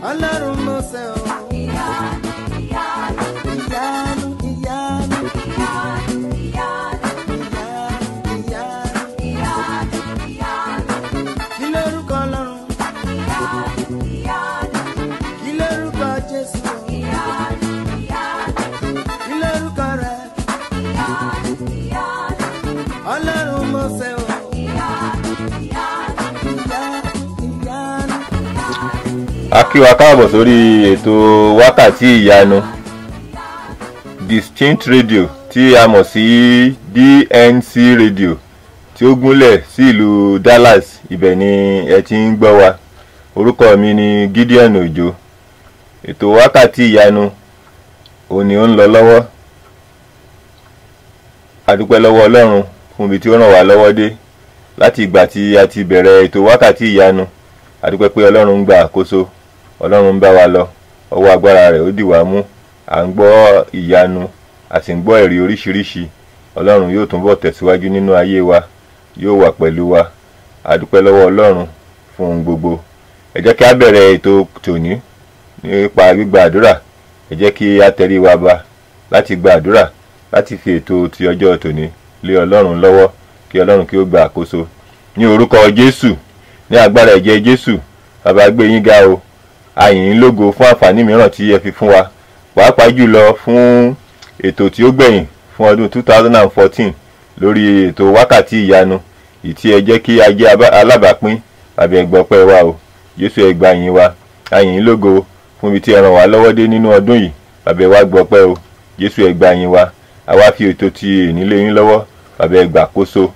Ọlọ́run Mósè o. Ìyanu, ìyanu, ìyanu, ìyanu, ìyanu. Kí lórúkọ Ọlọ́run? Kí lórúkọ Jésù? Kí lórúkọ rẹ̀? Ọlọ́run Mósè o. Ìyanu, ìyanu. A kí wa káàbọ̀ sórí ètò Wákàtí Ìyanu, Distinct Radio tí a mọ̀ sí DNC Radio tí ó gúnlẹ̀ sí ìlú Dallas. Ibẹ̀ ni ẹ ti ń gbọ́ wa. Orúkọ mi ni Gideon Òjó. Ètò Wákàtí Ìyanu òun ni ó ń lọ lọ́wọ́. A dúpẹ́ lọ́wọ́ Ọlọ́run fún ibi tí ó ràn wá lọ́wọ́ dé láti ìgbà tí a ti bẹ̀rẹ̀ ètò Wákàtí Ìyanu. A dúpẹ́ pé Ọlọ́run ń gba àkóso, Ọlọ́run ń bá wa lọ, ọwọ́ agbára rẹ̀ ó dì wá mú. À ń gbọ́ ìyanu, a sì ń gbọ́ ẹ̀rí oríṣiríṣi. Ọlọ́run yóò túnbọ̀ tẹ̀síwájú nínú ayé wa, yóò wà pẹ̀lú wa. A dúpẹ́ lọ́wọ́ Ọlọ́run fún ohun gbogbo. Ẹ jẹ́ kí a bẹ̀rẹ̀ ètò tòní nípa gbígba àdúrà. Ẹ jẹ́ kí a tẹrí wa ba láti gba àdúrà, láti fi ètò ti ọjọ́ tòní lé Ọlọ́run lọ́wọ́, kí Ọlọ́run kí ó gba àkóso. Ní orúkọ Jésù, ní agbára ẹ̀jẹ̀ Jésù, bàbá, gbé yín ga o. A yìn yín lógo fún àǹfààní mìíràn tí ẹ fi fún wa, pàápàá jùlọ fún ètò tí ó gbẹ̀yìn fún ọdún 2014 lórí ètò Wákàtí Ìyanu ìtí ẹ jẹ́ kí a jẹ́ alábàápín. Bàbá, ẹ gbọ́ ọpẹ́ wa o. Jésù, ẹ gba ìyìn wa. A yìn yín lógo fún ibi tí ẹ ràn wá lọ́wọ́ dé nínú ọdún yìí. Bàbá, ẹ wá gbọ́ ọpẹ́ o. Jésù, ẹ gba ìyìn wa. A wá fi ètò ti èní lé yín lọ́wọ́. Bàbá, ẹ gbàkóso.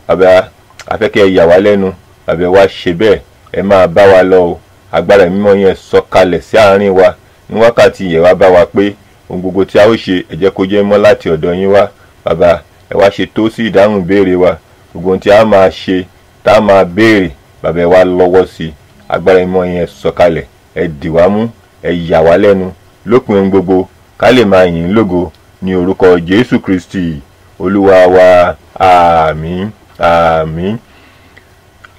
Bàbá, a fẹ́ kí ẹ yà wá lẹ́nu. Bàbá, ẹ wá ṣe bẹ́ẹ̀, ẹ máa bá wa lọ o. Agbára mímọ́ yẹn sọ̀kalẹ̀ sí àárín wa ní wákàtí yẹn, wá bá wa pé ohun gbogbo tí a ó ṣe, ẹ jẹ́ kó jẹ́ mọ́ láti ọ̀dọ̀ yín wá. Bàbá, ẹ wá ṣe tó sí ìdáhùn ìbéèrè wa. Gbogbo ohun tí a máa ṣe, tá a máa béèrè, bàbá, ẹ wá lọ́wọ́ sí i. Agbára mímọ́ yẹn sọ̀kalẹ̀, ẹ dì wá mú, ẹ yà wá lẹ́nu lópin ohun gbogbo, ká lè máa yìn ín lógo. Ní orúkọ Jésù Kristi Olúwa wa, àmín, àmín.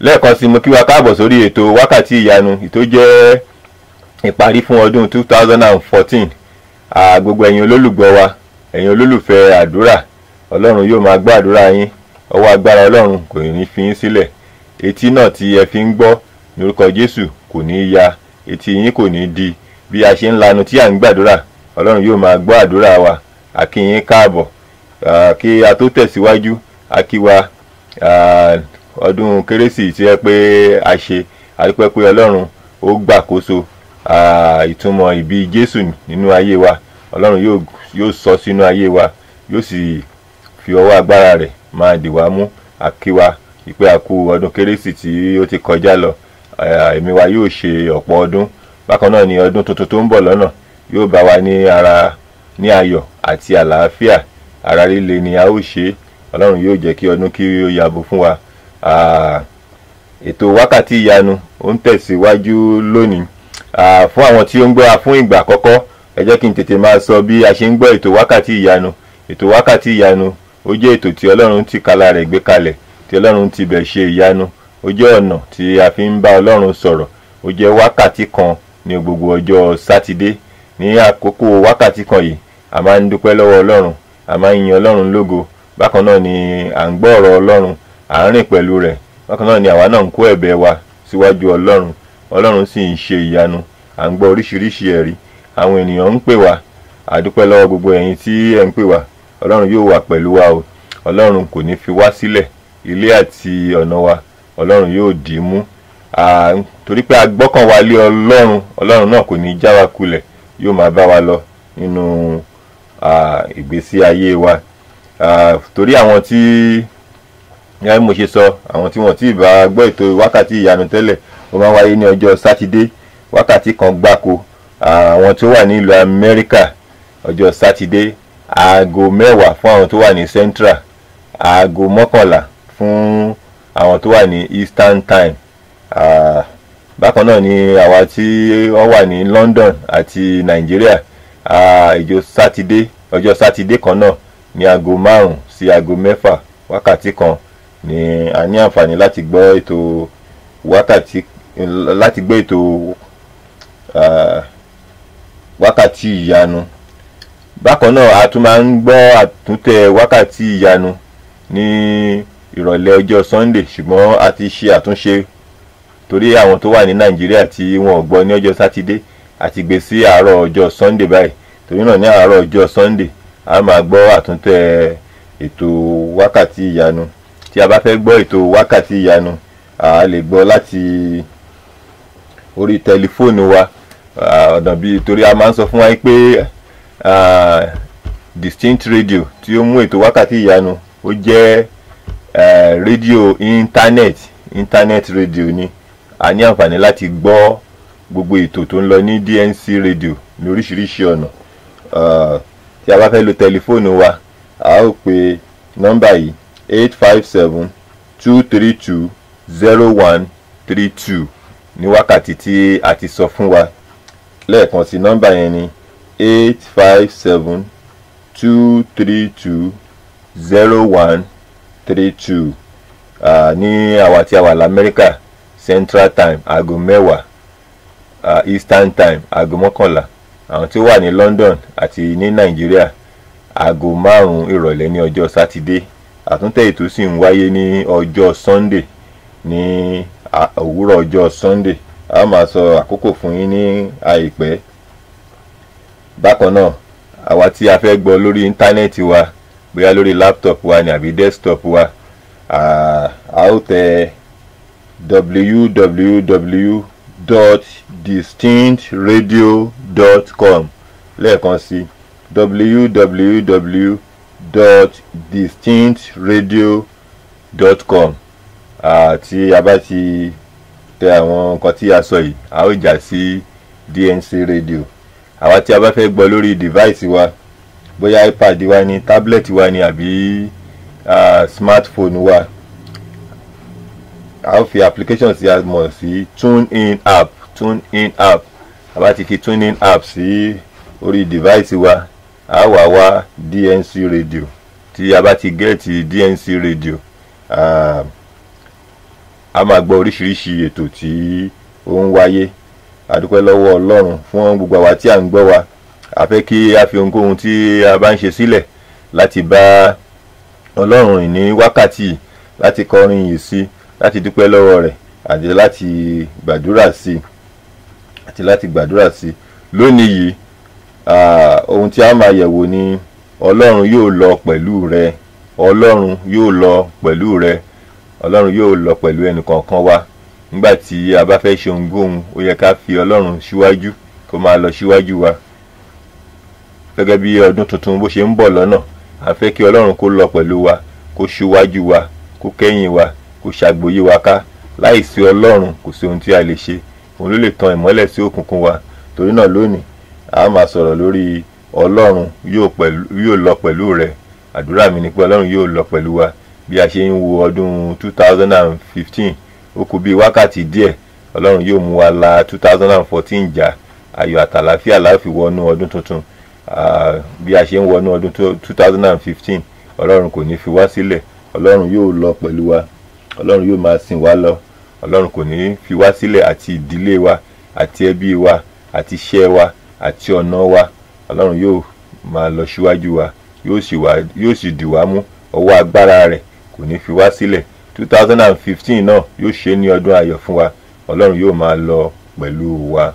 Lẹ́ẹ̀kan sí, mo kí wa káàbọ̀ sórí ètò Wákàtí Ìyanu tó jẹ́ ìparí fún ọdún 2014. Gbogbo ẹ̀yin olólùgbọ́ wa, ẹ̀yin olólùfẹ́ àdúrà, Ọlọ́run yóò máa gbọ́ àdúrà yín. Ọwọ́ agbára Ọlọ́run kò ní fi yín sílẹ̀. Etí náà tí ẹ fi ń gbọ́, ní orúkọ Jésù, kò ní ya, etí yín kò ní di. Bí a ṣe ń lanu tí à ń gbàdúrà, Ọlọ́run yóò máa gbọ́ àdúrà wa. A kí yín káàbọ̀. Kí a tó tẹ̀síwájú, a kí wa ọdún Kérésì tí ẹ pé a ṣe. A dúpẹ́ pé Ọlọ́run ó gbàkóso. Ìtumọ̀ ìbí Jésù nínú ayé wa, Ọlọ́run yóò sọ sínú ayé wa, yóò sì fi ọwọ́ agbára rẹ̀ máa dì wá mú. A kí wa ìpè àkú ọdún Kérésì tí ó ti kọjá lọ. Ẹ̀mí wa yóò ṣe ọ̀pọ̀ ọdún. Bákan náà ni ọdún tuntun tó ń bọ̀ lọ́nà yóò bá wa ní ara, ní ayọ̀ àti àlàáfíà. Ara líle ni a ó ṣe. Ọlọ́run yóò jẹ́ kí ọdún kí ó yàbò fún wa. Ètò Wákàtí Ìyanu ó ń tẹ̀síwájú lónìí. Fún àwọn tí ó ń gbọ́ wa fún ìgbà àkọ́kọ́, ẹ jẹ́ kí n tètè máa sọ bí a ṣe ń gbọ́ ètò Wákàtí Ìyanu. Ètò Wákàtí Ìyanu, ó jẹ́ ètò tí Ọlọ́run ti kala rẹ̀ gbé kalẹ̀, tí Ọlọ́run ti bẹ̀ ṣe ìyanu. Ó jẹ́ ọ̀nà tí a fi ń bá Ọlọ́run sọ̀rọ̀. Ó jẹ́ wákàtí kan ní gbogbo ọjọ́ Sátidé. Ní àkókò wákàtí kan yìí, a máa ń dúpẹ́ lọ́wọ́ Ọlọ́run, a máa ń yin Ọlọ́run lógo. Bákan náà ni à ń gbọ́ ọ̀rọ̀ Ọlọ́run, à ń rìn pẹ̀lú rẹ̀. Bákan náà ni àwa náà ń kó ẹ̀bẹ̀ wa síwájú Ọlọ́run, Ọlọ́run sì ń ṣe ìyanu. À ń gbọ́ oríṣiríṣi ẹ̀rí, àwọn ènìyàn ń pè wá. A dúpẹ́ lọ́wọ́ gbogbo ẹ̀yin tí ẹ̀ ń pè wá. Ọlọ́run yóò wà pẹ̀lú wa o. Ọlọ́run kò ní fi wá sílẹ̀. Ilé àti ọ̀nà wa, Ọlọ́run yóò dì í mú. Torí pé a gbọ́kàn wa lé Ọlọ́run, Ọlọ́run náà kò ní já wa kulẹ̀, yóò máa bá wa lọ nínú ìgbésí ayé wa. Torí àwọn tí, gẹ́gẹ́ bí mo ṣe sọ, àwọn tí wọ́n ti bá gbọ́ ètò Wákàtí Ìyanu tẹ́lẹ̀, ó máa ń wáyé ní ọjọ́ Sátidé, wákàtí kan gbáko. Àwọn tó wà ní ìlú Amẹ́ríkà, ọjọ́ Sátidé, aago 10 fún àwọn tó wà ní Central, aago 11 fún àwọn tó wà ní Eastern Time. Bákan náà ni àwa tí wọ́n wà ní London àti Nàìjíríà, ìjọ Sátidé, ọjọ́ Sátidé kan náà ní aago 5 sí aago 6, wákàtí kan ni a ní àǹfààní láti gbọ́ ètò Wákàtí láti gbọ́ ètò wákàtí ìyanu. Bákan náà, a tún máa ń gbọ́ àtúntẹ̀ wákàtí ìyanu ní ìrọ̀lẹ́ ọjọ́ Sunday, ṣùgbọ́n a ti ṣe àtúnṣe torí àwọn tó wà ní Nàìjíríà tí wọn ò gbọ́ ní ọjọ́ Sátidé, àti gbé sí àárọ̀ ọjọ́ Sunday báyìí. Torí náà, ní àárọ̀ ọjọ́ Sunday, a máa gbọ́ àtúntẹ̀ ètò wákàtí ìyanu. Tí a bá fẹ́ gbọ́ ètò wákàtí ìyanu, a lè gbọ́ láti orí tẹlifóònù wa, ọ̀nà bíi, torí a máa ń sọ fún wa pé Distinct Radio tí ó mú ètò wákàtí ìyanu, ó jẹ́ rédíò internet, internet radio ni. A ní àǹfààní láti gbọ́ gbogbo ètò tó ń lọ ní DNC Radio ní oríṣiríṣi ọ̀nà. Tí a bá fẹ́ lo tẹlifóònù wa, a ó pe nọ́mbà yìí: 857-232-0132 ní wákàtí tí a ti sọ fún wa. Lẹ́ẹ̀kan sí, nọ́mbà yẹn ni 857-232-0132. Ní àwa tí a wà lamẹ́ríkà, Central Time, aago 10, Eastern Time, aago 11. Àwọn tí ó wà ní London àti ní Nàìjíríà, aago 5 ìrọ̀lẹ́ ní ọjọ́ Sátidé. Àtúntẹ̀ ètò sì ń wáyé ní ọjọ́ Sunday, ní òwúrọ̀ ọjọ́ Sunday. A máa sọ àkókò fún yín ní àìpẹ́. Bákan náà, àwa tí a fẹ́ gbọ́ lórí íńtánẹ́ẹ̀tì wa, bóyá lórí laptop wa ni àbí desktop wa, a ó tẹ www.distinctradio.com. Lẹ́ẹ̀kan sí, www.distinctradio.com. Tí a bá ti tẹ àwọn nǹkan tí a sọ yìí, a ó já sí DNC Radio. Àwa tí a bá fẹ́ gbọ́ lórí device wa, bóyá iPad wa ni, tablet wa ni, àbí smartphone wa, a ó fi application tí a mọ̀ sí TuneIn app. TuneIn app, a bá ti fi TuneIn app sí orí device wa, a wá wá DNC Radio. Tí a bá ti gẹ́ẹ̀tì DNC Radio, a máa gbọ́ oríṣiríṣi ètò tí ó ń wáyé. A dúpẹ́ lọ́wọ́ Ọlọ́run fún gbogbo àwa tí à ń gbọ́ wa. A fẹ́ kí a fi ohunkóhun tí a bá ń ṣe sílẹ̀ láti bá Ọlọ́run rìn ní wákàtí, láti kọrin yìí sí, láti dúpẹ́ lọ́wọ́ rẹ̀, àti láti gbàdúrà sí, àti láti gbàdúrà sí lónìí yìí. Ohun tí a máa yẹ̀wò ni Ọlọ́run yóò lọ pẹ̀lú rẹ. Ọlọ́run yóò lọ pẹ̀lú rẹ. Ọlọ́run yóò lọ pẹ̀lú ẹnìkọ̀ọ̀kan wa. Nígbà tí a bá fẹ́ ṣe ohunkóhun, ó yẹ ká fi Ọlọ́run síwájú, kó máa lọ síwájú wa. Gẹ́gẹ́ bí ọdún tuntun bó ṣe ń bọ̀ lọ́nà, a fẹ́ kí Ọlọ́run kó lọ pẹ̀lú wa, kó ṣíwájú wa, kó kẹ́yìn wa, kó ṣàgbóyé wa ká. Láìsí Ọlọ́run, kò sí ohun tí a lè ṣe. Òun ló lè tan ìmọ́lẹ̀ sí òkùnkùn wa. Torí náà, lónìí, a máa sọ̀rọ̀ lórí Ọlọ́run yóò lọ pẹ̀lú rẹ. Àdúrà mi ni pé Ọlọ́run yóò lọ pẹ̀lú wa bí a ṣe ń wo ọdún 2015. Ó kù bí wákàtí díẹ̀, Ọlọ́run yóò mú wa la 2014 jà. Ayọ̀ àtàlàfíà la fi wọnú ọdún tuntun. Bí a ṣe ń wọnú ọdún 2015, Ọlọ́run kò ní fi wá sílẹ̀. Ọlọ́run yóò lọ pẹ̀lú wa. Ọlọ́run yóò máa sìn wá lọ. Ọlọ́run kò ní fi wá sílẹ̀, àti ìdílé wa, àti ẹbí wa, àti iṣẹ́ wa, àti ọ̀nà wa. Ọlọ́run yóò máa lọ síwájú wa, yóò sì dì wá mú. Ọwọ́ agbára rẹ̀ kò ní fi wá sílẹ̀. 2015 náà, yóò ṣe ní ọdún ayọ̀ fún wa. Ọlọ́run yóò máa lọ pẹ̀lú wa.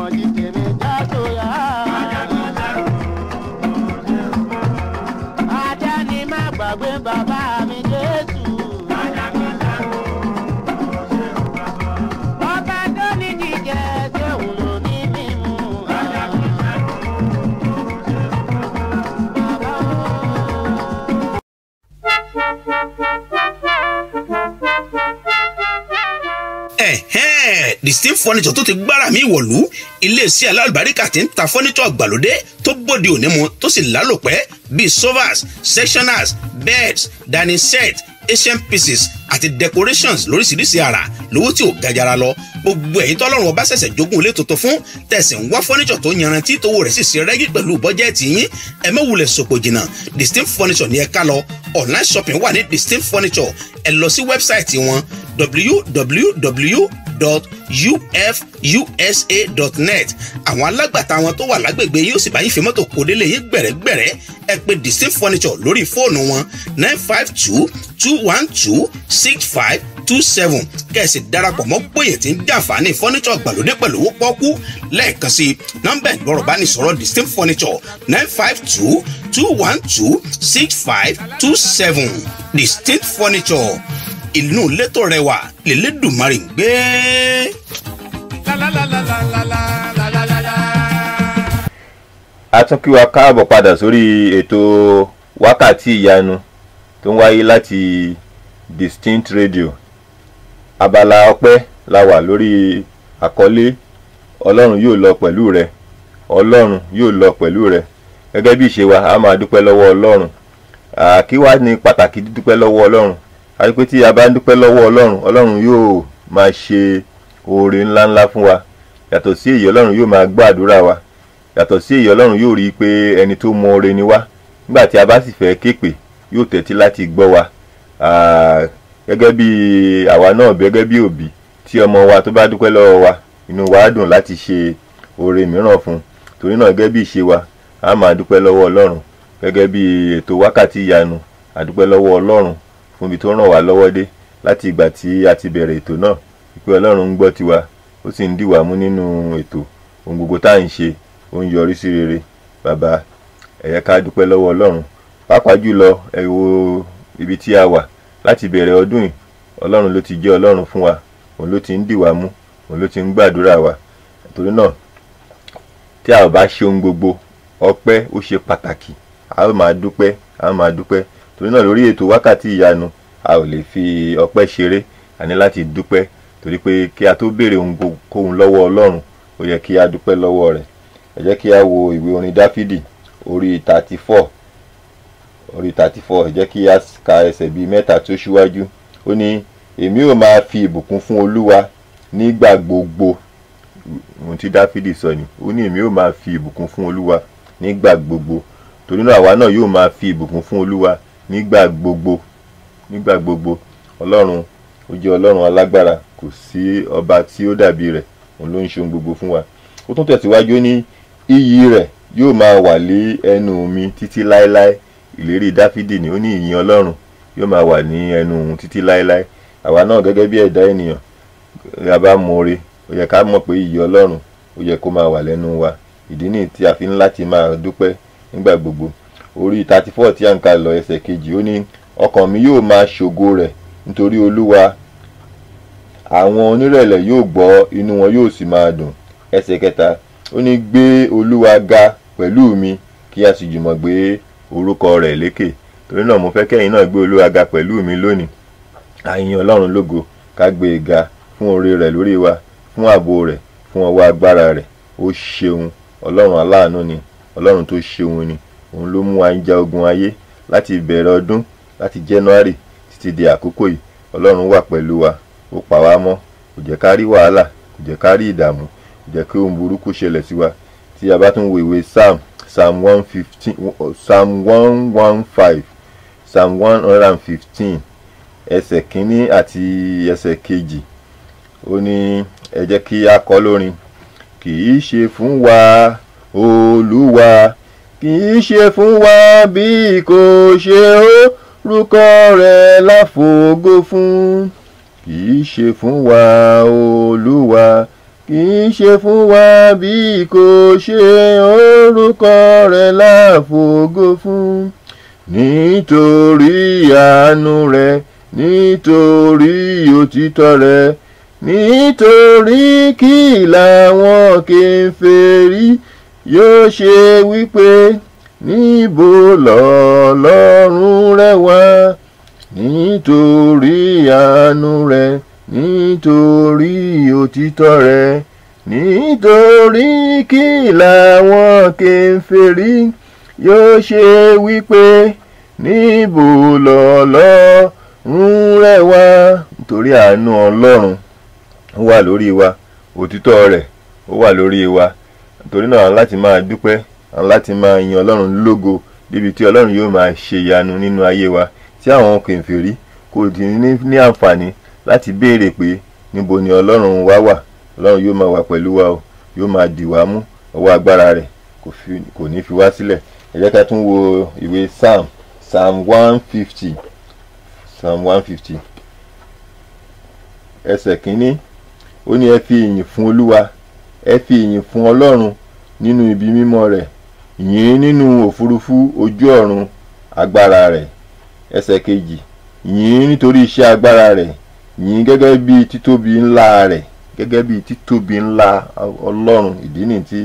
Mọ̀jí tèmi já sóyà. Ajá ni má gbàgbé bàbá mi Jésù. Ọba tó ní jíjẹ ṣéun ló ní mímu. Bàbá o. Ẹ̀hẹ́n, Distinct Furniture tó ti gbára mi wọ̀lú, iléeṣẹ́ alálùbáríkà tí ń ta furniture gbàlódé tó bóde òní mu tó sì lálòpẹ́ bíi sofas, sectioners, beds, dining set, asian pieces àti decorations lóríṣiríṣi àrà lówó tí ò gajara lọ. Gbogbo ẹ̀yin tọ́lọ́run ọba ṣẹ̀ṣẹ̀ jogún ilé tuntun fún tẹ̀sí ń wá furniture tó yanrantí tówó rẹ̀ sì ṣe rẹ́gí pẹ̀lú bọ́jẹ́ẹ̀tì yín, ẹ má wulẹ̀ sòpò jìnnà. Distinct Furniture ní ẹ ká lọ. Online shopping wà ní Distinct Furniture. Ẹ lọ sí wẹ́bsáìtì wọn www.ufusa.net. Àwọn alágbàtà wọn tó wà lágbègbè yóò sì bá yín fi mọ́tò kó délé yín gbẹ̀rẹ́gbẹ̀rẹ́. Ẹ pè Distinct Furniture lórí fóònù wọn 952-212-6527 kẹ̀sì darapọ̀ mọ́ gbòye tí ń jàǹfààní furniture gbàlódé pẹ̀lú owó pọ́kú. Lẹ́ẹ̀kan sí nọ́mbà ìgbọ́rọ̀ bá ní sọ̀rọ̀ Distinct Furniture 952-212-6527. Distinct Furniture, inú létò rẹwà lélẹ́dùnmarè ń gbé. A tún kí wa káàbọ̀ padà sórí ètò Wákàtí Ìyanu tó ń wáyé láti Distinct Radio. Abala ọpẹ́ la wà lórí àkọlé Ọlọ́run yóò lọ pẹ̀lú rẹ. Ọlọ́run yóò lọ pẹ̀lú rẹ. Gẹ́gẹ́ bí ìṣe wa, a máa dúpẹ́ lọ́wọ́ Ọlọ́run. Kí wá ní pàtàkì dúpẹ́ lọ́wọ́ Ọlọ́run? A rí pé tí a bá ń dúpẹ́ lọ́wọ́ Ọlọ́run, Ọlọ́run yóò máa ṣe oore ńláńlá fún wa. Yàtọ̀ sí èyí, Ọlọ́run yóò máa gbọ́ àdúrà wa. Yàtọ̀ sí èyí, Ọlọ́run yóò rí i pé ẹni tó mọ oore ni wá. Nígbà tí a bá sì fẹ́ képe, yóò tẹ́tí láti gbọ́ wa. Gẹ́gẹ́ bí àwa náà, gẹ́gẹ́ bí òbí, tí ọmọ wa tó bá dúpẹ́ lọ́wọ́ wa, inú wa á dùn láti ṣe oore mìíràn fún un. Torí náà, gẹ́gẹ́ bí ìṣe wa, a máa dúpẹ́ lọ́wọ́ Ọlọ́run. Gẹ́gẹ́ bí ètò Wákàtí Ìyanu, a dúpẹ́ lọ́wọ́ Ọlọ́run fún ibi tó ràn wá lọ́wọ́ dé láti ìgbà tí a ti bẹ̀rẹ̀ ètò náà. Pé Ọlọ́run ń gbọ́ tiwa, ó sì ń dì wá mú nínú ètò. Ohun gbogbo tá à ń ṣe, ó ń yọrí sí rere. Bàbá, ẹ jẹ́ ká dúpẹ́ lọ́wọ́ Ọlọ́run. Pàápàá jùlọ, ẹ wo ibi tí a wà láti bẹ̀rẹ̀ ọdún yìí. Ọlọ́run ló ti jẹ́ Ọlọ́run fún wa, òun ló ti ń dì wá mú, òun ló ti ń gbàdúrà wa. Torí náà, tí a ò bá ṣe ohun gbogbo, ọpẹ́ ó ṣe pàtàkì. A ó máa dúpẹ́, a ó máa dúpẹ́. Torí náà, lórí ètò Wákàtí Ìyanu, a ò lè fi ọpẹ́ ṣeré. A ní láti dúpẹ́, torí pé kí a tó béèrè ohunkóhun lọ́wọ́ Ọlọ́run, ó yẹ kí a dúpẹ́ lọ́wọ́ rẹ̀. Ẹ jẹ́ kí a wo ìwé orin Dáfídì orí 34, orí 34. Ẹ jẹ́ kí a ka ẹsẹ̀ bíi mẹ́ta tó ṣíwájú. Ó ní, "Èmi ò máa fi ìbùkún fún Olúwa nígbà gbogbo." Ohun tí Dáfídì sọ ni, ó ní, "Èmi ò máa fi ìbùkún fún Olúwa nígbà gbogbo." Torí náà, àwa náà yóò máa fi ìbùkún fún Olúwa nígbà gbogbo, nígbà gbogbo. Ọlọ́run ó jẹ́ Ọlọ́run alágbára, kò sí ọba tí ó dàbí rẹ̀, òun ló ń ṣe ohun gbogbo fún wa. Ó tún tẹ̀síwájú, ó ní, "Iyì rẹ̀ yóò máa wà lé ẹnu mi títí láéláé." Ìlérí Dáfídì ni, ó ní ìyìn Ọlọ́run yóò máa wà ní ẹnu òun títí láéláé. Àwa náà gẹ́gẹ́ bí ẹ̀dá ènìyàn, a bá mọ̀ọ́re, ó yẹ ká mọ̀ pé ìyìn Ọlọ́run ó yẹ kó máa wà lẹ́nu wa. Ìdí nìyí tí a fi ń láti máa dúpẹ́ nígbà gbogbo. Orí 34 tí à ń kà lọ, ẹsẹ̀ kejì, ó ní, "Ọkàn mi yóò máa ṣògo rẹ̀ nítorí Olúwa. Àwọn onírẹ̀lẹ̀ yóò gbọ́, inú wọn yóò sì máa dùn." Ẹsẹ̀ kẹta, ó ní, "Gbé Olúwa ga pẹ̀lú mi, kí a sì jùmọ̀ gbé orúkọ rẹ̀ lékè." Torí náà, mo fẹ́ kẹ́yin náà gbé Olúwa ga pẹ̀lú mi lónìí. A yìn Ọlọ́run lógo, ká gbé e ga fún oore rẹ̀ lórí wa, fún ààbò rẹ̀, fún ọwọ́ agbára rẹ̀. Ó ṣeun, Ọlọ́run aláàánú ni, Ọlọ́run tó ṣeun ni. Òun ló mú wa ń ja ogun ayé láti ìbẹ̀rẹ̀ ọdún, láti January títí di àkókò yìí. Ọlọ́run wà pẹ̀lú wa, ó pa wá mọ́, kò jẹ́ ká rí wàhálà, kò jẹ́ ká rí ìdààmú, kò jẹ́ kí ohun burúkú ṣẹlẹ̀ sí wa. Tí a bá tún wo ìwé Psalm, Psalm 115, Psalm 115, Psalm 115, ẹsẹ̀ kínní àti ẹsẹ̀ kejì, ó ní, ẹ jẹ́ kí a kọ lórin. "Kì í ṣe fún wa, Olúwa, kì í ṣe fún wa, bí kò ṣe orúkọ rẹ̀ láfògo fún. Kì í ṣe fún wa, Olúwa, Kì í ṣe fún wa bí kò ṣe orúkọ rẹ̀ láfògo fún. Nítorí àánú rẹ̀, nítorí òtítọ́ rẹ̀, nítorí kí làwọn kèfèrí yóò ṣe wípé níbo lọ́lọ́run rẹ̀ wà. Nítorí àánú rẹ̀, nítorí òtítọ́ rẹ̀, nítorí kí làwọn kèfèrí yóò ṣe wípé níbo lọ́lọ́run rẹ̀ wà. Nítorí àánú Ọlọ́run ó wà lórí wa, òtítọ́ rẹ̀ ó wà lórí wa. Nítorí náà láti máa dúpẹ́, láti máa yin Ọlọ́run lógo níbi tí Ọlọ́run yóò máa ṣe ìyanu nínú ayé wa, tí àwọn kèfèrí kò tí ní àǹfààní láti béèrè pé níbo ni Ọlọ́run wa wà. Ọlọ́run yóò máa wà pẹ̀lú wa o, yóò máa dì wá mú, ọwọ́ agbára rẹ̀ kò ní fi wá sílẹ̀. Ẹ jẹ́ ká tún wo ìwé Psalm, Psalm 150, Psalm 150 ẹsẹ̀ kínní. Ó ní ẹ fi ìyìn fún Olúwa, ẹ fi ìyìn fún Ọlọ́run nínú ibi mímọ́ rẹ̀, yìn nínú òfurufú ojú ọ̀run agbára rẹ̀. Ẹsẹ̀ kejì, yìn nítorí iṣẹ́ agbára rẹ̀, yìn gẹ́gẹ́ bí títóbi ńlá rẹ̀, gẹ́gẹ́ bí títóbi ńlá Ọlọ́run. Ìdí nìyí tí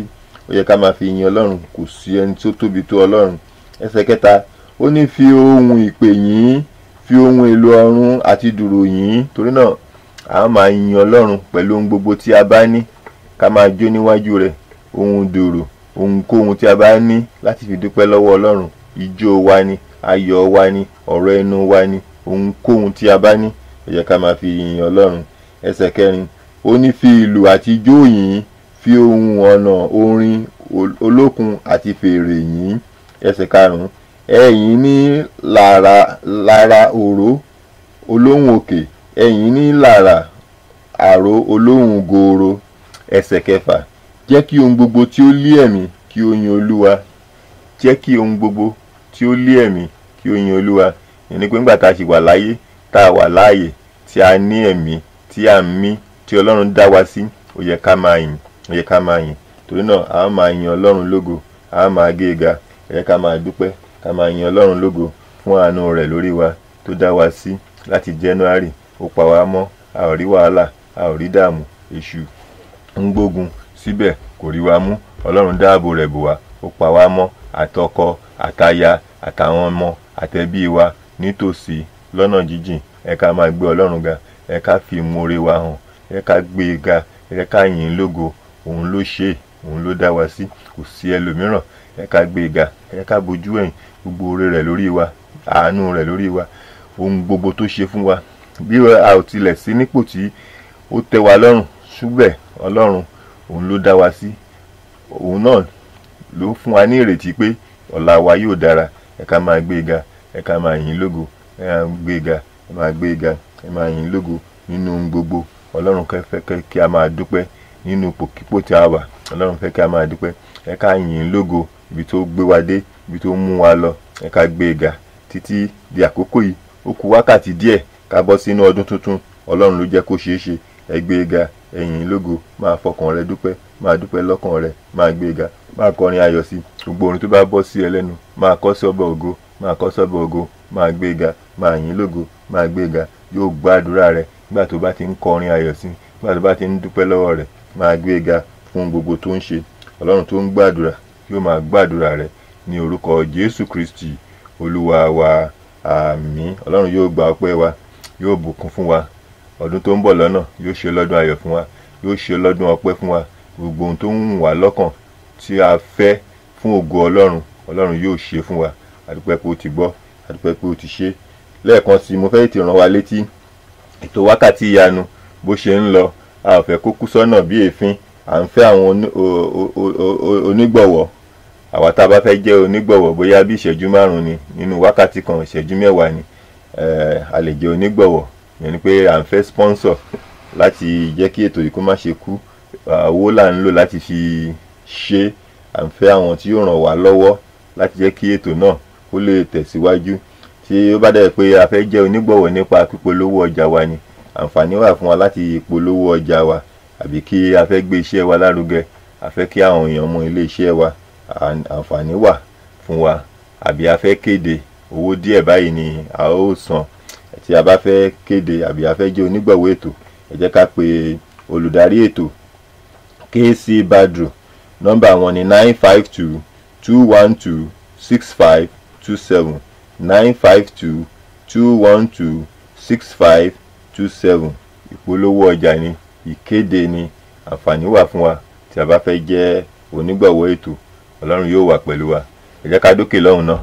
ó yẹ ká máa fi yin Ọlọ́run, kò sí ẹni tó tóbi tó Ọlọ́run. Ẹsẹ̀ kẹta, ó ní fi ohun ìpè yìn, fi ohun èlò ọ̀run àti dùrù yìn. Torí náà a máa yin Ọlọ́run pẹ̀lú ohun gbogbo tí a bá ní, ká máa jó níwájú rẹ̀, ohun dùrù, ohunkóhun tí a bá ní láti fi dúpẹ́ lọ́wọ́ Ọlọ́run. Ijó wa ni, ayọ̀ wa ni, ọ̀rọ̀ ẹnu wa ni, ohunkóhun tí a bá ní, ó yẹ ká máa fi yin Ọlọ́run. Ẹsẹ̀ kẹrin, ó ní fi ìlù àti ijó yìn, fi ohun ọ̀nà orin olókun àti fèrè yìn. Ẹsẹ̀ karùn-ún, ẹ yìn ní lára òró olóhùn òkè, ẹ yìn ní lára àró olóhùn gooro. Ẹsẹ̀ kẹfà, jẹ́ kí ohun gbogbo tí ó lé ẹ̀mí kí ó yin Olúwa. Jẹ́ kí ohun gbogbo tí ó lé ẹ̀mí kí ó yin Olúwa. Ìyẹn ni pé nígbà tá a ṣì wà láyé, tá a wà láàyè, tí a ní ẹ̀mí, tí a ń mí, tí Ọlọ́run dá wa sí, ó yẹ ká máa yìn, ó yẹ ká máa yìn. Torí náà a máa yin Ọlọ́run lógo, a máa gé e ga. Ẹ jẹ́ ká máa dúpẹ́, ká máa yin Ọlọ́run lógo fún àánú rẹ̀ lórí wa tó dá wa sí láti January. Ó pa wá mọ́, a ò rí wàhálà, a ò rí dààmú, èṣù ń gbógun síbẹ̀ kò rí wa mú. Ọlọ́run dáàbò rẹ̀ bò wá, ó pa wá mọ́, àtọkọ, àtaya, àtàwọn ọmọ, àtẹbí wa nítòsí lọ́nà jíjìn. Ẹ ká máa gbé Ọlọ́run ga, ẹ ká fi ìmoore wa hàn, ẹ ká gbé e ga, ẹ ká yìn ín lógo. Òun ló ṣe é, òun ló dá wa sí, kò sí ẹlòmíràn. Ẹ ká gbé e ga, ẹ ká bojú ẹ̀yìn gbogbo oore rẹ̀ lórí wa, àánú rẹ̀ lórí wa, ohun gbogbo tó ṣe fún wa. Bí a ò tilẹ̀ sí nípò tí ó tẹ́ wa lọ́rùn, ṣùgbọ́n Ọlọ́run òun ló dá wa sí, òun náà ló fún wa ní ìrètí pé ọ̀la wa yóò dára. Ẹ ká máa gbé e ga, ẹ ká máa yìn ín lógo, ẹ máa gbé e ga, ẹ máa gbé e ga, ẹ máa yìn ín lógo nínú ohun gbogbo. Ọlọ́run fẹ́ kí a máa dúpẹ́ nínú ipòkípò tí a wà. Ọlọ́run fẹ́ kí a máa dúpẹ́, ẹ ká yìn ín lógo ibi tó gbé wa dé, ibi tó mú wa lọ. Ẹ ká gbé e ga títí di àkókò yìí. Ó kù wákàtí díẹ̀ ká bọ́ sínú ọdún tuntun. Ọlọ́run ló jẹ́ kó ṣeé ṣe. Ẹ gbé e ga, ẹ yìn ín lógo, máa fọkàn rẹ dúpẹ́, máa dúpẹ́ lọ́kàn rẹ, máa gbé e ga, máa kọrin ayọ̀ sí gbogbo orin tó bá bọ́ sí ẹ lẹ́nu, máa kọ sí ọba ògo, máa kọ sí ọba ògo, máa gbé e ga, máa yìn ín lógo, máa gbé e ga. Yóò gbàdúrà rẹ nígbà tó bá ti ń kọrin ayọ̀ sí, nígbà tó bá ti ń dúpẹ́ lọ́wọ́ rẹ̀, máa gbé e ga fún gbogbo tó ń ṣe. Ọlọ́run tó ń gbàdúrà yóò máa gbàdúrà rẹ ní orúkọ Jésù Kristi Olúwa wa. Àmín. Ọlọ́run yóò gba ọpẹ́ wa, yóò bùkún fún wa. Ọdún tó ń bọ̀ lọ́nà yóò ṣe lọ́dún ayọ̀ fún wa, yóò ṣe lọ́dún ọpẹ́ fún wa. Gbogbo ohun tó ń wù wá lọ́kàn tí a fẹ́ fún ògo Ọlọ́run, Ọlọ́run yóò ṣe fún wa. A dúpẹ́ pé ó ti gbọ́, a dúpẹ́ pé ó ti ṣe. Lẹ́ẹ̀kan sí, mo fẹ́ tètè rán wa létí ètò wákàtí ìyanu bó ṣe ń lọ. A ò fẹ́ kó kú sọ́nà bí èéfín. À ń fẹ́ àwọn onígbọ̀wọ́. Àwa tá a bá fẹ́ jẹ́ onígbọ̀wọ́, bóyá bí ìṣẹ́jú márùn-ún ni nínú wákàtí kan, ìṣẹ́jú mẹ́wàá ni, a lè jẹ́ onígbọ̀wọ́. Ìyẹn ni pé à ń fẹ́ sponsor láti jẹ́ kí ètò yìí kó má ṣe kú. Owó là ń lò láti fi ṣe. À ń fẹ́ àwọn tí yóò ràn wá lọ́wọ́ láti jẹ́ kí ètò náà kó lè tẹ̀síwájú. Tí ó bá dẹ̀ pé a fẹ́ jẹ́ onígbọ̀wọ́ nípa pípolówó ọjà wa ni, àǹfààní wà fún wa láti polówó ọjà wa. àbí kí a fẹ́ gbé iṣẹ́ wa lárugẹ, a fẹ́ kí àwọn èèyàn mọ ilé iṣẹ́ wa, àǹfààní wà fún wa, àbí a fẹ́ kéde, owó díẹ̀ báyìí ni a ó san. Tí a bá fẹ́ kéde àbí a fẹ́ jẹ́ onígbọ̀wọ́ ètò, ẹ jẹ́ ká pe olùdarí ètò KC Badru. Nọ́mbà wọn ni 952-212-6527, 952-212-6527. Ìpolówó ọjà ni, ìkéde ni, àǹfààní wà fún wa tí a bá fẹ́ jẹ́ onígbọ̀wọ́ ètò. Ọlọ́run yóò wà pẹ̀lú wa. Ẹ jẹ́ ká dókè lọ́hùn náà.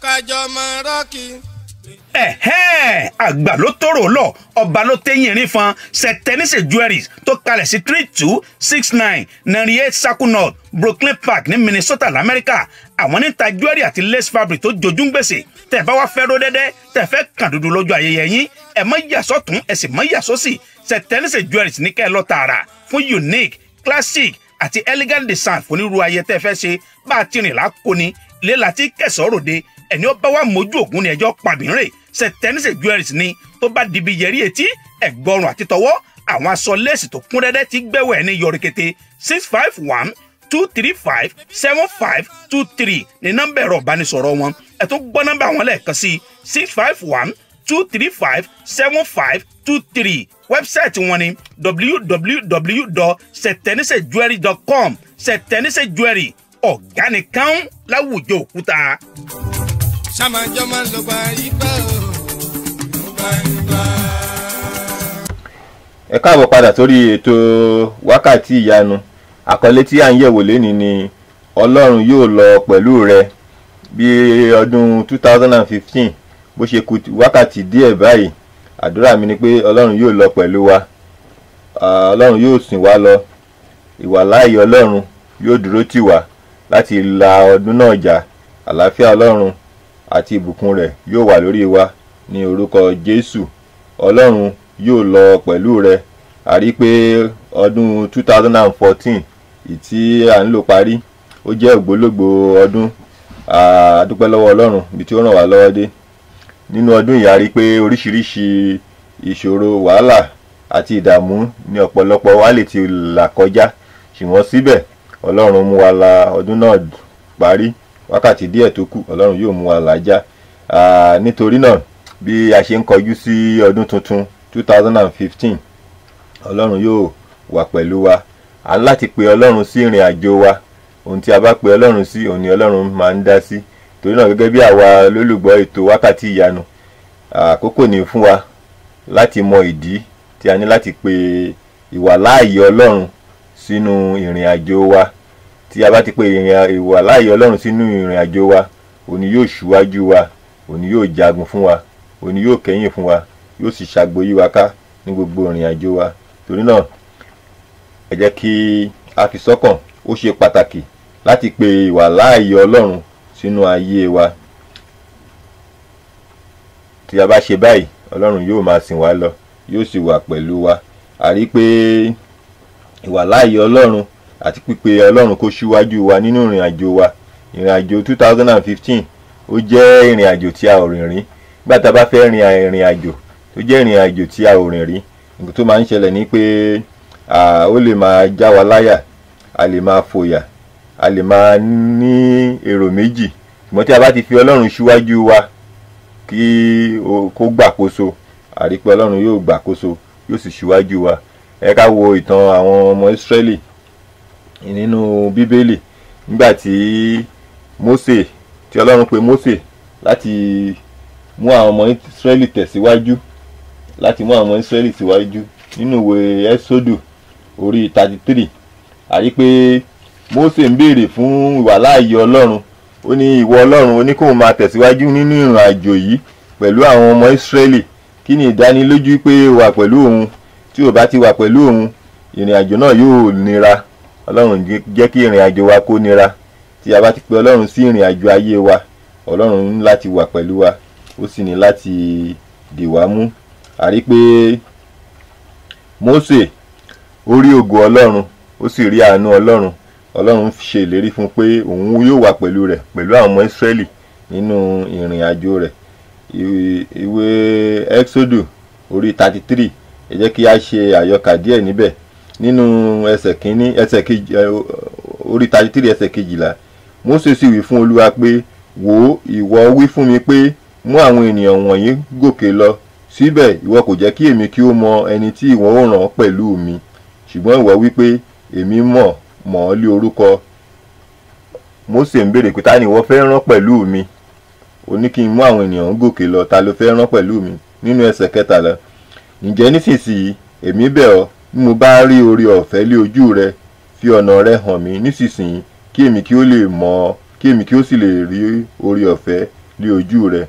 Kájọ mọ rọ́ọ̀kì. Ẹ̀hẹ́n, àgbà ló tóró lọ, ọba ló téyìn erin fan. Sẹtẹnísì Jewelries tó kalẹ̀ sí 3269 98 Circle North, Brooklyn Park ní Minnesota lamẹ́ríkà. Àwọn níta jewelry àti lace fabric tó jojú ń gbèsè. Tẹ̀ bá wá fẹ́ ró dẹ́dẹ́, tẹ̀ fẹ́ kàn dúdú lójú ayẹyẹ yín, ẹ̀ mọ́ yà sọ́tún, ẹ̀ sì mọ́ yà sósì. Sẹtẹnísì Jewelries ní kẹ́ ẹ lọ tààrà fún unique, classic. Àti elegant design fún onírúurú ayẹyẹ tẹ́ fẹ́ ṣe. Bá a ti rìn lákòóni ilé láti kẹsàn-án ròde, ẹni ó bá wà mójú ògún ni ẹjọ́ pàbínrè. Sẹtẹnísẹ Jewelries ni tó bá dibi yẹrí etí, ẹ̀gbọ́rùn àti tọwọ́, àwọn aṣọ léèsì tó kún rẹ́rẹ́ ti gbẹ́wẹ̀ ní yọrìkété. 651-235-7523 ní nọ́mbà ẹ̀rọ ìbánisọ̀rọ̀ wọn. Ẹ tún gbọ́ nọ́mbà wọn lẹ́ẹ̀kan sí: 651-235-7523. Wẹ́bsáìtì wọn ni www.setenisejewelry.com. Sẹtẹnísẹ Jewelry, ọ̀gá nìkan láwùjọ òkúta. Ṣàmájọ́ máa ń lo gba ibà o, gba ibà. Ẹ káàbọ̀ padà sórí ètò Wákàtí Ìyanu. Àkọlé tí à ń yẹ̀wò lénìí ni "Ọlọ́run yóò lọ pẹ̀lú rẹ". Bí ọdún 2015 bó ṣe kù wákàtí díẹ̀ báyìí, àdúrà mi ni pé Ọlọ́run yóò lọ pẹ̀lú wa. Ọlọ́run yóò sìn wá lọ. Ìwàláàyè Ọlọ́run yóò dúró tì wá láti la ọdún náà já. Àlàáfíà Ọlọ́run àti ìbùkún rẹ̀ yóò wà lórí wa ní orúkọ Jésù. Ọlọ́run yóò lọ pẹ̀lú rẹ. A rí pé ọdún 2014 tí à ń lò parí, ó jẹ́ ògbólógbòó ọdún. A dúpẹ́ lọ́wọ́ Ọlọ́run ibi tí ó ràn wá lọ́wọ́ dé nínú ọdún yìí. A rí pé oríṣiríṣi ìṣòro, wàhálà àti ìdààmú ní ọ̀pọ̀lọpọ̀ wa lè ti là kọjá, ṣùgbọ́n síbẹ̀ Ọlọ́run mú wa la ọdún náà parí. Wákàtí díẹ̀ tó kù, Ọlọ́run yóò mú wa là já. Nítorí náà, bí a ṣe ń kọjú sí ọdún tuntun 2015, Ọlọ́run yóò wà pẹ̀lú wa. A ní láti pe Ọlọ́run sí ìrìn àjò wa. Ohun tí a bá pe Ọlọ́run sí, òun ni Ọlọ́run máa ń dá sí. Torí náà, gẹ́gẹ́ bí àwa lólùgbọ́ ètò Wákàtí Ìyanu, àkókò ní fún wa láti mọ ìdí tí a ní láti pe ìwàláàyè Ọlọ́run sínú ìrìn àjò wa. Tí a bá ti pe ìwàláàyè Ọlọ́run sínú ìrìn àjò wa, òun ni yóò ṣíwájú wa, òun ni yóò jagun fún wa, òun ni yóò kẹ́yìn fún wa, yóò sì ṣàgbo yí wa ká ní gbogbo ìrìn àjò wa. Torí náà, ẹ jẹ́ kí a fi sọ́kàn, ó ṣe pàtàkì láti pe ìwàláàyè Ọlọ́run sínú ayé wa. Tí a bá ṣe báyìí, Ọlọ́run yóò máa sìn wá lọ, yóò sì wà pẹ̀lú wa. A rí pé ìwàláàyè Ọlọ́run àti pípe Ọlọ́run kó ṣíwájú wa nínú ìrìn àjò wa, ìrìn àjò 2015, ó jẹ́ ìrìn àjò tí a ò rìn rí. Nígbà tá a bá fẹ́ rin ìrìn àjò tó jẹ́ ìrìn àjò tí a ò rìn rí, nǹkan tó máa ń ṣẹlẹ̀ ni pé ó lè máa já wa láyà, a lè máa fòyà, a lè máa ní èrò méjì. Ṣùgbọ́n tí a bá ti fi Ọlọ́run síwájú wa kí kó gbàkóso, a rí pé Ọlọ́run yóò gbàkóso, yóò sì síwájú wa. Ẹ ká wo ìtàn àwọn ọmọ Ísírẹ́lì nínú Bíbélì nígbà tí Mósè, tí Ọlọ́run pe Mósè láti mú àwọn ọmọ Ísírẹ́lì tẹ̀síwájú, láti mú àwọn ọmọ Ísírẹ́lì síwájú nínú ìwé Ẹ́sódù orí 33. A rí pé Mósè ń béèrè fún ìwàláàyè Ọlọ́run. Ó ní ìwọ Ọlọ́run, ó ní kóun máa tẹ̀síwájú nínú ìrìn àjò yìí pẹ̀lú àwọn ọmọ Ísírẹ́lì. Kí ni ìdánilójú pé ó wà pẹ̀lú òun? Tí ò bá ti wà pẹ̀lú òun, ìrìn àjò náà yóò nira. Ọlọ́run jẹ́ kí ìrìn àjò wa kó nira. Tí a bá ti pe Ọlọ́run sí ìrìn àjò ayé wa, Ọlọ́run ní láti wà pẹ̀lú wa, ó sì ní láti dì wá mú. A rí pé Mósè ó rí ògo Ọlọ́run, ó sì rí àánú Ọlọ́run. Ọlọ́run ṣe ìlérí fún un pé òun yóò wà pẹ̀lú rẹ̀, pẹ̀lú àwọn ọmọ Ísírẹ́lì nínú ìrìn àjò rẹ̀. Ìwé Ẹ́xódù orí 33, ẹ jẹ́ kí a ṣe àyọkà díẹ̀ níbẹ̀ nínú ẹsẹ̀ kínní, ẹsẹ̀ kejì, orí 33 ẹsẹ̀ 12. Mósè sì wí fún Olúwa pé, "Wò ó, ìwọ wí fún mi pé, 'Mú àwọn ènìyàn wọ̀nyí gòkè lọ,' síbẹ̀ ìwọ kò jẹ́ kí èmi kí ó mọ ẹni tí ìwọ ó rán pẹ̀lú mi. Ṣùgbọ́n ìwọ wí pé, 'Èmi mọ̀ mọ̀ ọ́ lé orúkọ.'" Mósè ń béèrè pé, ta ni ìwọ fẹ́ rán pẹ̀lú mi? Ó ní kí n mú àwọn ènìyàn gòkè lọ, ta ló fẹ́ rán pẹ̀lú mi? Nínú ẹsẹ̀ 13, "Ǹjẹ́ nísinsìnyí, èmi bẹ̀ ọ́, bí mo bá rí oore ọ̀fẹ́ lé ojú rẹ, fi ọ̀nà rẹ hàn mí nísinsìnyí, kí èmi kí ó lè mọ̀ ọ́, kí èmi kí ó sì lè rí oore ọ̀fẹ́ lé ojú rẹ.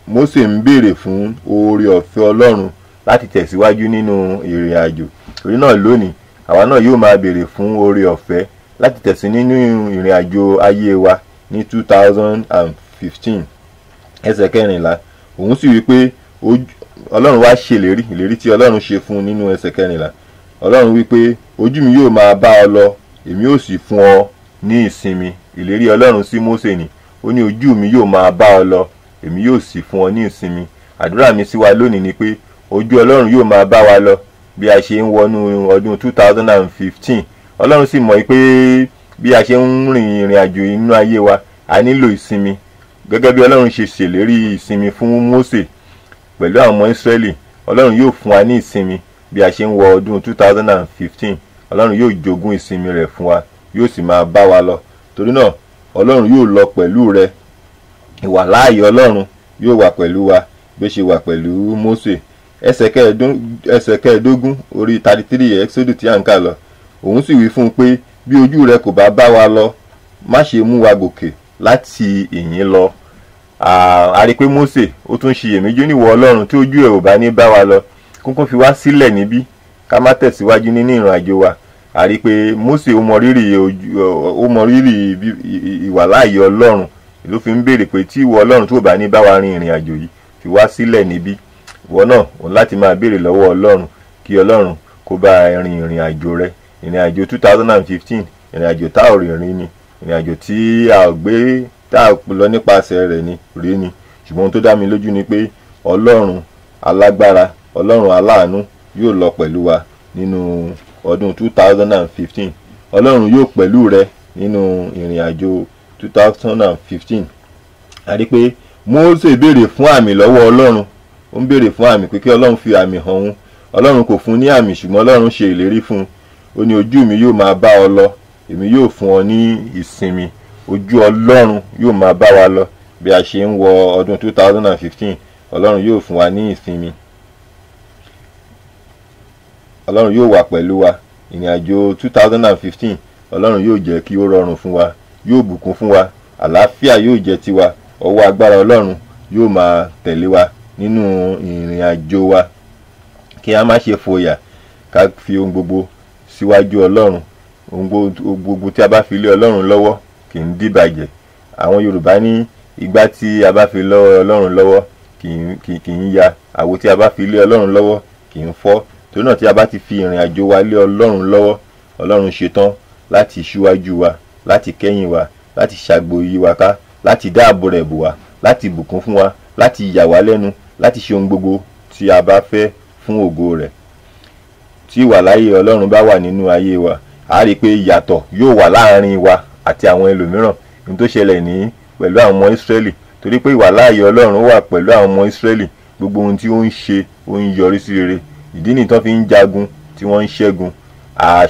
Mósè ń béèrè fún oore ọ̀fẹ́ Ọlọ́run láti tẹ̀síwájú nínú ìrìn àjò. Torí náà, lónìí, àwa náà yóò máa béèrè fún oore ọ̀fẹ́ láti tẹ̀sí nínú ìrìn àjò ayé wa ní 2015. Ẹsẹ̀ 14, òun sì wí pé, Ọlọ́run wá ṣèlérí, ìlérí tí Ọlọ́run ṣe fún un nínú ẹsẹ̀ 14, Ọlọ́run wí pé, "Ojú mi yóò máa bá ọ lọ." èmi ó sì fún ọ ní ìsinmi. Ìlérí Ọlọ́run sí Mósè ni, ó ní ojú mi yóò máa bá ọ lọ, èmi yóò sì fún ọ ní ìsinmi. Àdúrà mi sí wa lónìí ni pé ojú Ọlọ́run yóò máa bá wa lọ bí a ṣe ń wọnú ọdún 2015. Ọlọ́run sì mọ̀ pé bí a ṣe ń rìn ìrìn àjò inú ayé wa, a nílò ìsinmi. Gẹ́gẹ́ bí Ọlọ́run ṣe ṣèlérí ìsinmi fún Mósè pẹ̀lú àwọn ọmọ Ísírẹ́lì, Ọlọ́run yóò fún wa ní ìsinmi bí a ṣe ń wọ ọdún 2015. Ọlọ́run yóò jogún ìsinmi rẹ̀ fún wa, yóò sì máa bá wa lọ. Torí náà Ọlọ́run yóò lọ pẹ̀lú rẹ. Ìwàláàyè Ọlọ́run yóò wà pẹ̀lú wa bí ó ṣe wà pẹ̀lú Mósè. Ẹsẹ̀ kẹẹ̀ẹ́dógún orí 33 Exodus tí à ń kà lọ. Òun sì wí fún un pé bí ojú rẹ kò bá bá wa lọ, má ṣe mú wa gòkè láti ìyín lọ. A rí pé Mósè ó tún ṣiyèméjì, ó ní ìwọ Ọlọ́run tí ojú ẹ̀ ò bá ní bá wa lọ, kúnkún fi wá sílẹ̀ níbí ká má tẹ̀síwájú nínú ìrìn àjò wa. A rí pé Mósè ó mọ rírì ìwàláàyè Ọlọ́run ló fi ń béèrè pé tí ìwọ Ọlọ́run tó bá ní bá wa rin ìrìn àjò yìí, fi wá sílẹ̀ níbí. Ìwọ náà òun láti máa béèrè lọ́wọ́ Ọlọ́run kí Ọlọ́run kó bá rin ìrìn àjò rẹ. Ìrìn àjò 2015, ìrìn àjò tá ò rìn rìn ni, ìrìn àjò tí a ò gbé tá a lọ nípasẹ̀ rẹ̀ ni rí ni. Ṣùgbọ́n ohun tó dá mi lójú ni pé Ọlọ́run alágbára, Ọlọ́run aláàánú yóò lọ pẹ̀lú wa nínú ọdún 2015. Ọlọ́run yóò pẹ̀lú rẹ nínú ìrìn àjò 2015. A rí pé Mósè béèrè fún àmì lọ́wọ́ Ọlọ́run. Ó ń béèrè fún àmì pé kí Ọlọ́run fi àmì hàn òun. Ọlọ́run kò fún ní àmì, ṣùgbọ́n Ọlọ́run ṣe ìlérí fún un. Ó ní ojú mi yóò máa bá ọ lọ, èmi yóò fún ọ ní ìsinmi. Ojú Ọlọ́run yóò máa bá wa lọ bí a ṣe ń wọ ọdún 2015. Ọlọ́run yóò fún wa ní ìsinmi. Ọlọ́run yóò wà pẹ̀lú wa. Ìrìn àjò 2015, Ọlọ́run yóò jẹ́ kí ó rọrùn fún wa, yóò bùkún fún wa, àlàáfíà yóò jẹ́ tiwa, ọwọ́ agbára Ọlọ́run yóò máa tẹ̀lé wa nínú ìrìn àjò wa. Kí a má ṣe fòyà, ká fi ohun gbogbo síwájú Ọlọ́run. Ohun gbogbo tí a bá fi lé Ọlọ́run lọ́wọ́ kì í dìbàjẹ́. Àwọn Yorùbá ní igbá tí a bá fi lé Ọlọ́run lọ́wọ́ kì í ya, àwo tí a bá fi lé Ọlọ́run lọ́wọ́ kì í fọ́. Torí náà tí a bá ti fi ìrìn àjò wa lé Ọlọ́run lọ́wọ́, Ọlọ́run ṣetán láti ṣíwájú wa, láti kẹ́yìn wa, láti ṣàgbò yí wa ká, láti dáàbò rẹ̀ bò wá, láti bùkún fún wa, láti yà wá lẹ́nu, láti ṣe ohun gbogbo tí a bá fẹ́ fún ògo rẹ̀. Tí ìwàláyé Ọlọ́run bá wà nínú ayé wa, a rí i pé ìyàtọ̀ yóò wà láàárín wa àti àwọn ẹlòmíràn. Ohun tó ṣẹlẹ̀ ní pẹ̀lú àwọn ọmọ Ísírẹ́lì, torí pé ìwàláyé Ọlọ́run wà pẹ̀lú àwọn ọmọ Ísírẹ́lì, gbogbo ohun tí ó ń ṣe ó ń yọrí sí rere. Ìdí nìyí tán fi ń jagun tí wọ́n ń ṣẹ́gun.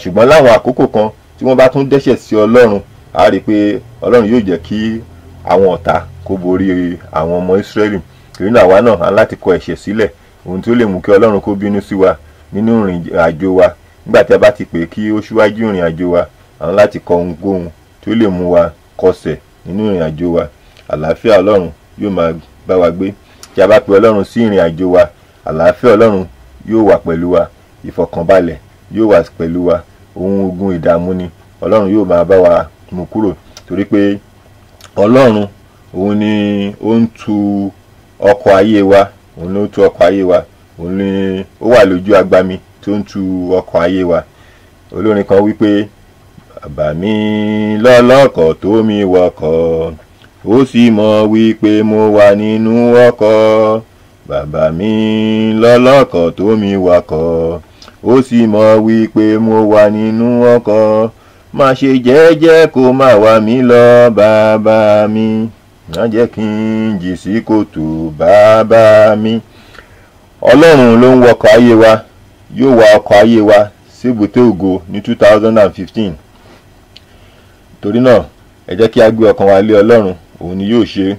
Ṣùgbọ́n láwọn àkókò kan tí wọ́n bá tún dẹ́ṣẹ̀ sí Ọlọ́run, a rí i pé Ọlọ́run yóò jẹ́ kí àwọn ọ̀tá kó borí àwọn ọmọ Ísírẹ́lì. Torí náà àwa náà á láti kọ ẹ̀ṣẹ̀ sílẹ̀, ohun tí ó lè mú kí Ọlọ́run kó bínú sí wa nínú ìrìn àjò wa. Nígbà tí a bá ti pè kí ó ṣíwájú ìrìn àjò wa, à ń láti kọ ohunkóhun tí ó lè mú wa kọsẹ̀ nínú ìrìn àjò wa. Àlàáfíà Ọlọ́run yóò máa bá wa gbé. Tí a bá pe Ọlọ́run sí ìrìn àjò wa, àlàáfíà Ọlọ́run yóò wà pẹ̀lú wa, ìfọ̀kànbalẹ̀ yóò wà pẹ̀lú wa, ohun ogun ìdààmú ni Ọlọ́run yóò máa bá wa mú kúrò. Torí pé Ọlọ́run òun ni ó ń tu ọkọ̀ ayé wa, òun ló ń tu ọkọ̀ ayé wa, òun ni ó wà lójú agbami tó ń tu ọkọ̀ ayé wa. Olórin kan wí pé bàbá mi lọ́lọ́kọ̀ tó mi wọkọ̀, ó sì mọ̀ wípé mo wà nínú ọkọ̀. Bàbá mi lọ́lọ́kọ̀ tó mi wakọ̀, ó sì mọ̀ wípé mo wà nínú ọkọ̀. Má ṣe jẹ́jẹ́ kó má wà mí lọ bàbá mi, má jẹ́ kí n jì sí kòtò bàbá mi. Ọlọ́run ló ń wọkọ̀ ayé wa, yóò wa ọkọ̀ ayé wa síbùté ògo ní 2015. Torí náà ẹ jẹ́ kí a gbé ọkàn wa lé Ọlọ́run, òun ni yóò ṣe.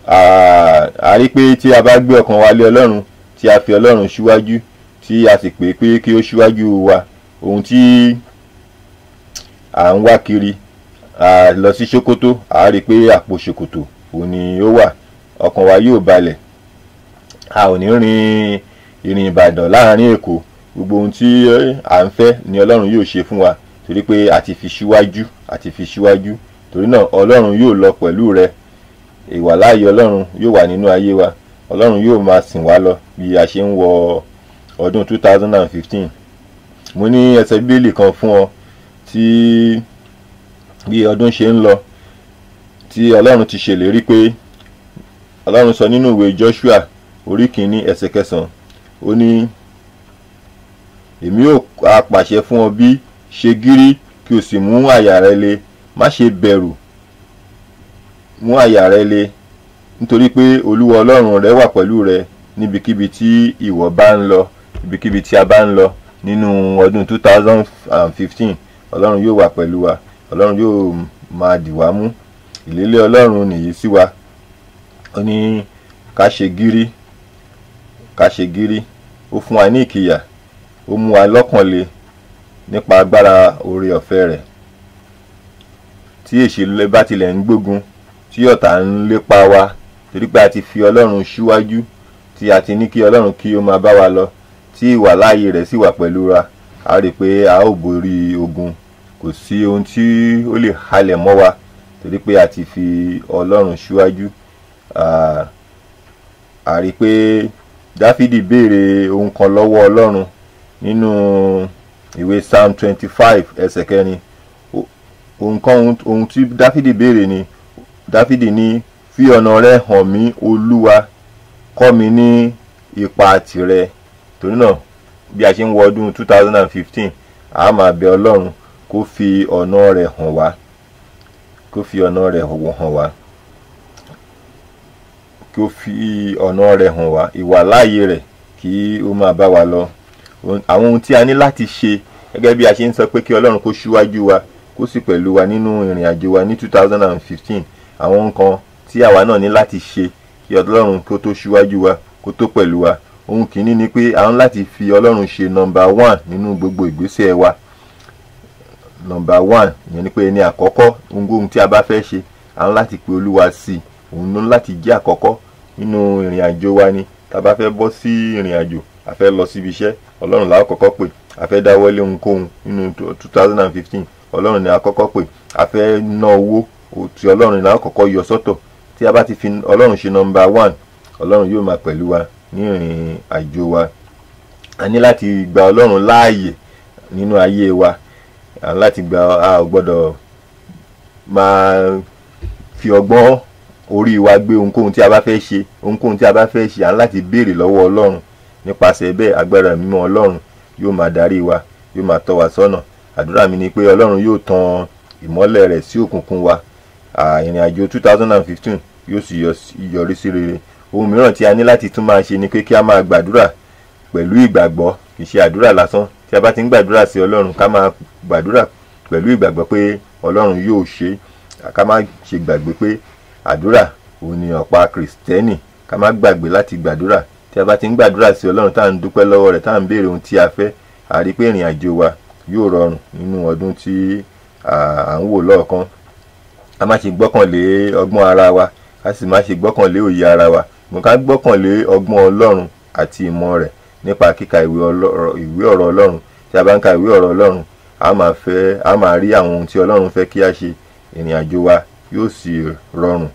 A rí pé tí a bá gbé ọkàn wa lé Ọlọ́run, tí a fi Ọlọ́run síwájú, tí a sì pè pé kí ó síwájú wa, ohun tí à ń wá kiri lọ sí ṣòkòtò, a rí pé àpò ṣòkòtò òun ni ó wà, ọkàn wa yóò balẹ̀. A ò ní rin ìrìn Ìbàdàn láàrin Èkó. Gbogbo ohun tí à ń fẹ́ ni Ọlọ́run yóò ṣe fún wa, torí pé a ti fi síwájú, a ti fi síwájú. Torí náà Ọlọ́run yóò lọ pẹ̀lú rẹ. Ìwàláàyè Ọlọ́run yóò wà nínú ayé wa. Ọlọ́run yóò máa sìn wá lọ bí a ṣe ń wọ ọdún 2015. Mo ní ẹsẹ̀ Bíbélì kan fún ọ Tí bí ọdún ṣe ń lọ, tí Ọlọ́run ti ṣèlérí pé Ọlọ́run sọ nínú ìwé Joshua orí kìíní ẹsẹ̀ kẹsàn-án, ó ní èmi ó pàṣẹ fún ọ bí, ṣe gírí kí o sì mú àyà rẹ le, má ṣe bẹ̀rù, mú àyà rẹ le, nítorí pé Olúwa Ọlọ́run rẹ wà pẹ̀lú rẹ níbikíbi tí ìwọ bá ń lọ. Ibikíbi tí a bá ń lọ nínú ọdún 2015, Ọlọ́run yóò wà pẹ̀lú wa, Ọlọ́run yóò máa dì wá mú. Ìlérí Ọlọ́run nìyí sí wa. Ó ní ká ṣe gírí, ká ṣe gírí. Ó fún wa ní ìkìyà, ó mú wa lọ́kàn le nípa agbára oore ọ̀fẹ́ rẹ̀. Tí èṣù bá tilẹ̀ ń gbógun, tí ọ̀tá ń lépa wa, torí pé a ti fi Ọlọ́run síwájú, tí a ti ní kí Ọlọ́run kí ó máa bá wa lọ, tí ìwà láàyè rẹ̀ sì wà pẹ̀lú wa, a rí i pé a ó borí ogun. Kò sí ohun tí ó lè halẹ̀ mọ́ wa, torí pé a ti fi Ọlọ́run síwájú. A rí i pé Dáfídì béèrè ohun kan lọ́wọ́ Ọlọ́run nínú ìwé Psalm 25 ẹsẹ̀ kẹrin. Ohun tí Dáfídì béèrè ni, Dáfídì ní, fi ọ̀nà rẹ hàn mí, Olúwa, kọ́ mi ní ipa tìrẹ. Torí náà bí a ṣe ń wọ ọdún 2015, a máa bẹ Ọlọ́run kó fi ọ̀nà rẹ̀ hàn wá, kó fi ọ̀nà rẹ̀ hàn wá, kó fi ọ̀nà rẹ̀ hàn wá, ìwà láàyè rẹ̀ kí ó máa bá wa lọ. Àwọn ohun tí a ní láti ṣe gẹ́gẹ́ bí a ṣe ń sọ pé kí Ọlọ́run kó ṣíwájú wa, kó sì pẹ̀lú wa nínú ìrìn àjò wa ní 2015, àwọn nǹkan tí àwa náà ní láti ṣe kí Ọlọ́run kó tó ṣíwájú wa, kó tó pẹ̀lú wa. Ohun kìíní ni pé a ń láti fi Ọlọ́run ṣe nọ́mbà 1 nínú gbogbo ìgbésẹ̀ wa. Nọ́mbà 1 ìyẹn ni pé ní àkọ́kọ́, ohunkóhun tí a bá fẹ́ ṣe, a ń láti pe Olúwa sí i. Òun ló ń láti jẹ́ àkọ́kọ́ nínú ìrìn àjò wa ni. Tá a bá fẹ́ bọ́ sí ìrìn àjò, a fẹ́ lọ síbi iṣẹ́, Ọlọ́run la kọ́kọ́ pè. A fẹ́ dáwọ́lé ohunkóhun nínú 2015, Ọlọ́run ni a kọ́kọ́ pè. A fẹ́ ná owó, tí Ọlọ́run la kọ́kọ́ yọ sọ́tọ̀. Tí a bá ti fi Ọlọ́run ṣe nọ́mbà 1, Ọlọ́run yóò máa pẹ̀lú wa ní ìrìn àjò wa. A ní láti gba Ọlọ́run láàyè nínú ayé wa. A ní láti gba, a ò gbọ́dọ̀ máa fi ọgbọ́n orí wa gbé ohunkóhun tí a bá fẹ́ ṣe. Ohunkóhun tí a bá fẹ́ ṣe, a ní láti béèrè lọ́wọ́ Ọlọ́run. Nípasẹ̀ bẹ́ẹ̀, agbára mímọ́ Ọlọ́run yóò máa darí wa, yóò máa tọ́ wa sọ́nà. Àdúrà mi ni pé Ọlọ́run yóò tan ìmọ́lẹ̀ rẹ̀ sí òkùnkùn wa. Ìrìn àjò 2015 yóò sì yọrí sí rere. Ohun mìíràn tí a ní láti tún máa ṣe ni pé kí a máa gbàdúrà pẹ̀lú ìgbàgbọ́, kì í ṣe àdúrà lásán. Tí a bá ti ń gbàdúrà sí Ọlọ́run, ká máa gbàdúrà pẹ̀lú ìgbàgbọ́ pé Ọlọ́run yóò ṣe. Ká má ṣe gbàgbé pé àdúrà òun ni ọ̀pá Kìrìsìtẹ́nì. Ká má gbàgbé láti gbàdúrà. Tí a bá ti ń gbàdúrà sí Ọlọ́run, tá à ń dúpẹ́ lọ́wọ́ rẹ̀, tá à ń béèrè ohun tí a fẹ́, a rí pé ìrìn àjò wa yóò rọrùn nínú ọdún tí à ń wò lọ́ọ̀kan. A má ṣe gbọ́kànlé ọgbọ́n ara wa, a sì má ṣe gbọ́kànlé òye ara wa. Mo ká gbọ́kànlé ọgbọ́n Ọlọ́run àti ìmọ̀ rẹ̀ nípa kíka ìwé ọ̀rọ̀ Ọlọ́run. Tí a bá ń ka ìwé ọ̀rọ̀ Ọlọ́run, a máa rí àwọn ohun tí Ọlọ́run fẹ́ kí a ṣe. Ìrìn àjò wa yóò sì rọrùn.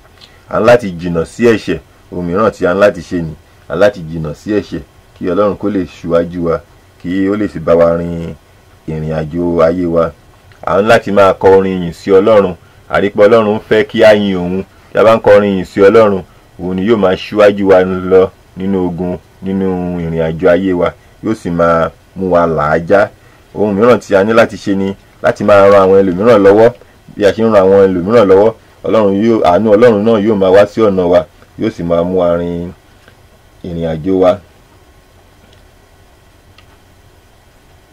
A ń láti jìnnà sí ẹ̀ṣẹ̀. Ohun mìíràn tí a ń láti ṣe ni, a ń láti jìnnà sí ẹ̀ṣẹ̀ kí Ọlọ́run kó lè ṣíwájú wa, kí ó lè sì bá wa rin ìrìn àjò ayé wa. A ń láti máa kọ orin ìyìn sí Ọlọ́run. A rí pé Ọlọ́run fẹ́ kí a yin òun. Tí a bá ń kọ orin ìyìn sí Ọlọ́run, òun ni yóò máa ṣíwájú wa lọ nínú ogun, nínú ìrìn àjò ayé wa, yóò sì máa mú wa làájá. Ohun mìíràn tí a ní láti ṣe ni láti máa ran àwọn ẹlòmíràn lọ́wọ́. Bí a ṣe ń ran àwọn ẹlòmíràn lọ́wọ́, Ọlọ́run yóò, àánú Ọlọ́run náà yóò máa wá sí ọ̀nà wa, yóò sì máa mú wa rin ìrìn àjò wa.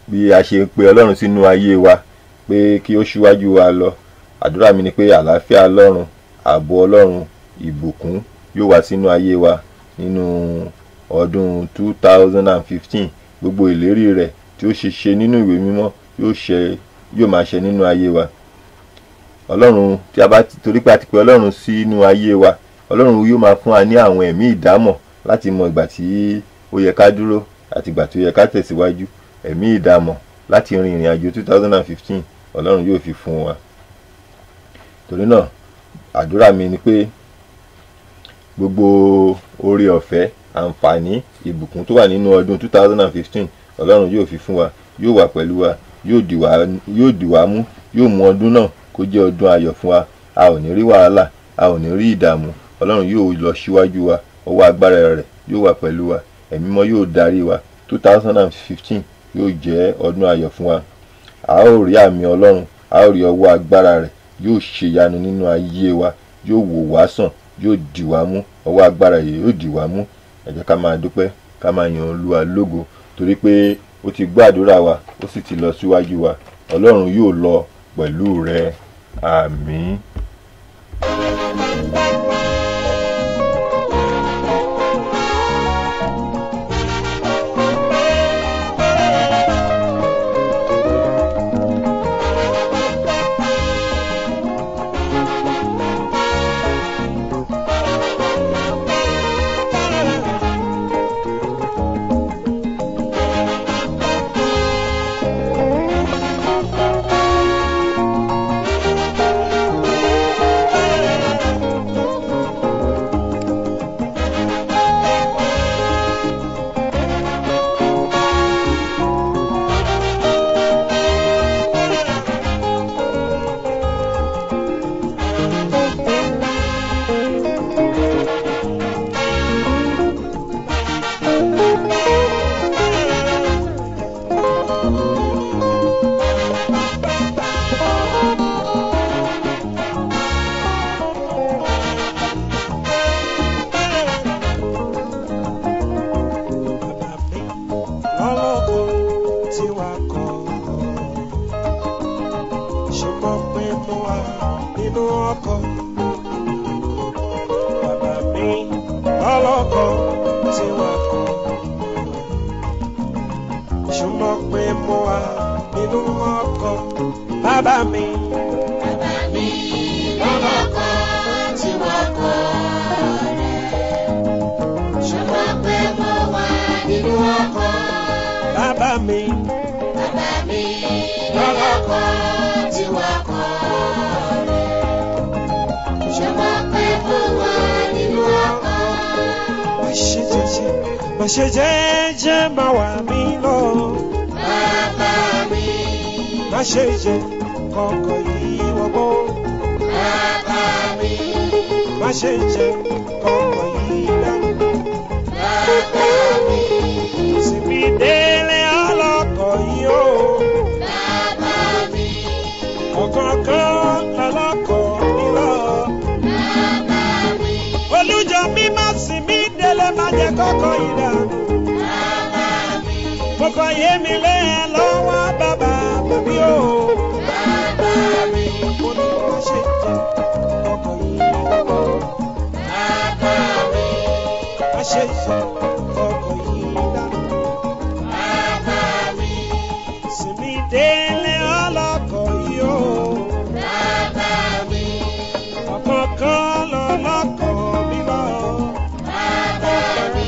Bí a ṣe pe Ọlọ́run sínú ayé wa pé kí ó ṣíwájú wa lọ, àdúrà mi ni pé àlàáfíà Ọlọ́run, ààbò Ọlọ́run, ìbùkún yóò wá sínú ayé wa nínú ọdún 2015. Gbogbo ìlérí rẹ̀ tí ó ṣe ṣe nínú ìwé mímọ́ yóò máa ṣe nínú ayé wa. Ọlọ́run tí a bá torí pé a ti pe Ọlọ́run sínú ayé wa, Ọlọ́run yóò máa fún wa ní àwọn ẹ̀mí ìdámọ̀ láti mọ ìgbà tí ó yẹ ká dúró àti ìgbà tí ó yẹ ká tẹ̀síwájú. Ẹ̀mí ìdámọ̀ láti rin ìrìn àjò 2015, Ọlọ́run yóò fi fún wa. Torí náà, àdúrà mi ni pé gbogbo oore ọ̀fẹ́, àǹfààní, ìbùkún tó wà nínú ọdún 2015, Ọlọ́run yóò fi fún wa, yóò wà pẹ̀lú wa, yóò dì wá mú, yóò mú ọdún náà kó jẹ́ ọdún ayọ̀ fún wa. A ò ní rí wàhálà, a ò ní rí ìdààmú. Ọlọ́run yóò lọ síwájú wa, ọwọ́ agbára rẹ̀ yóò wà pẹ̀lú wa, ẹ̀mí mọ́ yóò darí wa. 2015 yóò jẹ́ ọdún ayọ̀ fún wa. A ó rí àmì Ọlọ́run, a ó rí ọwọ́ agbára rẹ̀, yóò ṣèyanu nínú ayé wa, yóò wò wá sàn, yóò dì wá mú, ọwọ́ agbára rẹ̀ yóò dì wá mú. Ẹ jẹ́ ká máa dúpẹ́, ká máa yan Olúwa lógo, torí pé ó ti gbọ́ àdúrà wa, ó sì ti lọ síwájú wa. Ọlọ́run yóò lọ pẹ̀lú rẹ. Àmín. Ṣe jẹ́jẹ́ máa wà mí lọ. Bàbá mi. Má ṣe jẹ́ kọ̀kọ̀ yìí wọ́gbọ́. Bàbá mi. Má ṣe jẹ́ kọ̀kọ̀ yìí dànù. Bàbá mi. Síbi délé ọlọ́kọ̀ yìí o. Bàbá mi. Ọ̀kọ̀ọ̀kan lọ́lọ́kọ̀ mi lọ. Bàbá mi. Olújọ mi má sì mí délé má jẹ́ kọ́kọ́ yìí dànù. Bàbá mi. Mo fàyè mi lé ẹ lọ́wọ́ bàbá bàbí o. Bàbá mi. Mo ní má ṣe jẹ́ kọ́kọ́ yìí lọ́wọ́. Bàbá mi. Má ṣe jẹ́ kọ́kọ́ yìí dànù. Bàbá mi. Sinmi délé ọlọ́kọ̀ yìí o. Bàbá mi. Ọ̀kọ̀ọ̀kan lọ́lọ́kọ̀ mi lọ. Bàbá mi.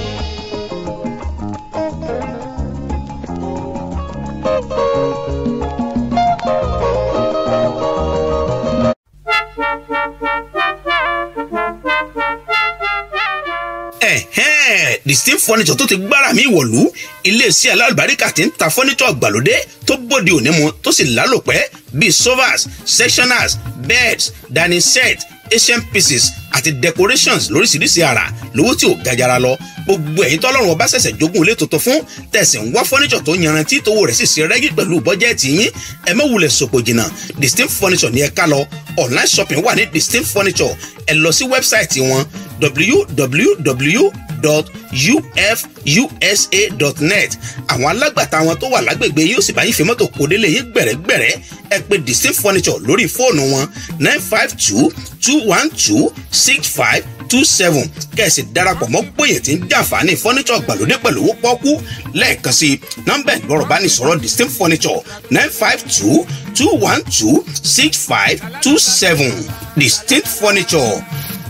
Distinct Furniture tó ti gbára mi wọ̀lú, iléeṣẹ́ alálùbáríkà tí ń ta fọ́nítọ̀ ìgbàlódé tó bóde òní mu tó sì lálòpẹ́ bíi sofas, sectioners, beds, dining set, asian pieces àti decorations lóríṣiríṣi àrà lówó tí ò gajara lọ. Gbogbo ẹ̀yin tọ́lọ́run ọba ṣẹ̀ṣẹ̀ jogún ilé tuntun fún tẹ̀sí ń wá fọ́nìṣọ̀ tó yanrantí tówó rẹ̀ sì ṣe rẹ́gí pẹ̀lú bọ́jẹ́ẹ̀tì yín, ẹ má wulẹ̀ sòpò jìnnà. Distinct Furniture ní ẹ ká lọ. Online shopping wà ní Distinct Furniture. Ẹ lọ sí wẹ́bsáìtì wọn www.ufusa.net. Àwọn alágbàtà wọn tó wà lágbègbè yóò sì bá yín fi mọ́tò kó délé yín gbẹ̀rẹ́gbẹ̀rẹ́. Ẹ pè Distinct Furniture lórí fóònù wọn 952-212-6527 kẹ̀sì darapọ̀ mọ́ gbòye tí ń jàǹfààní furniture gbàlódé pẹ̀lú owó pọ́kú. Lẹ́ẹ̀kan sí nọ́mbà ìgbọ̀rọ̀ bá ní sọ̀rọ̀ Distinct Furniture 952-212-6527. Distinct Furniture,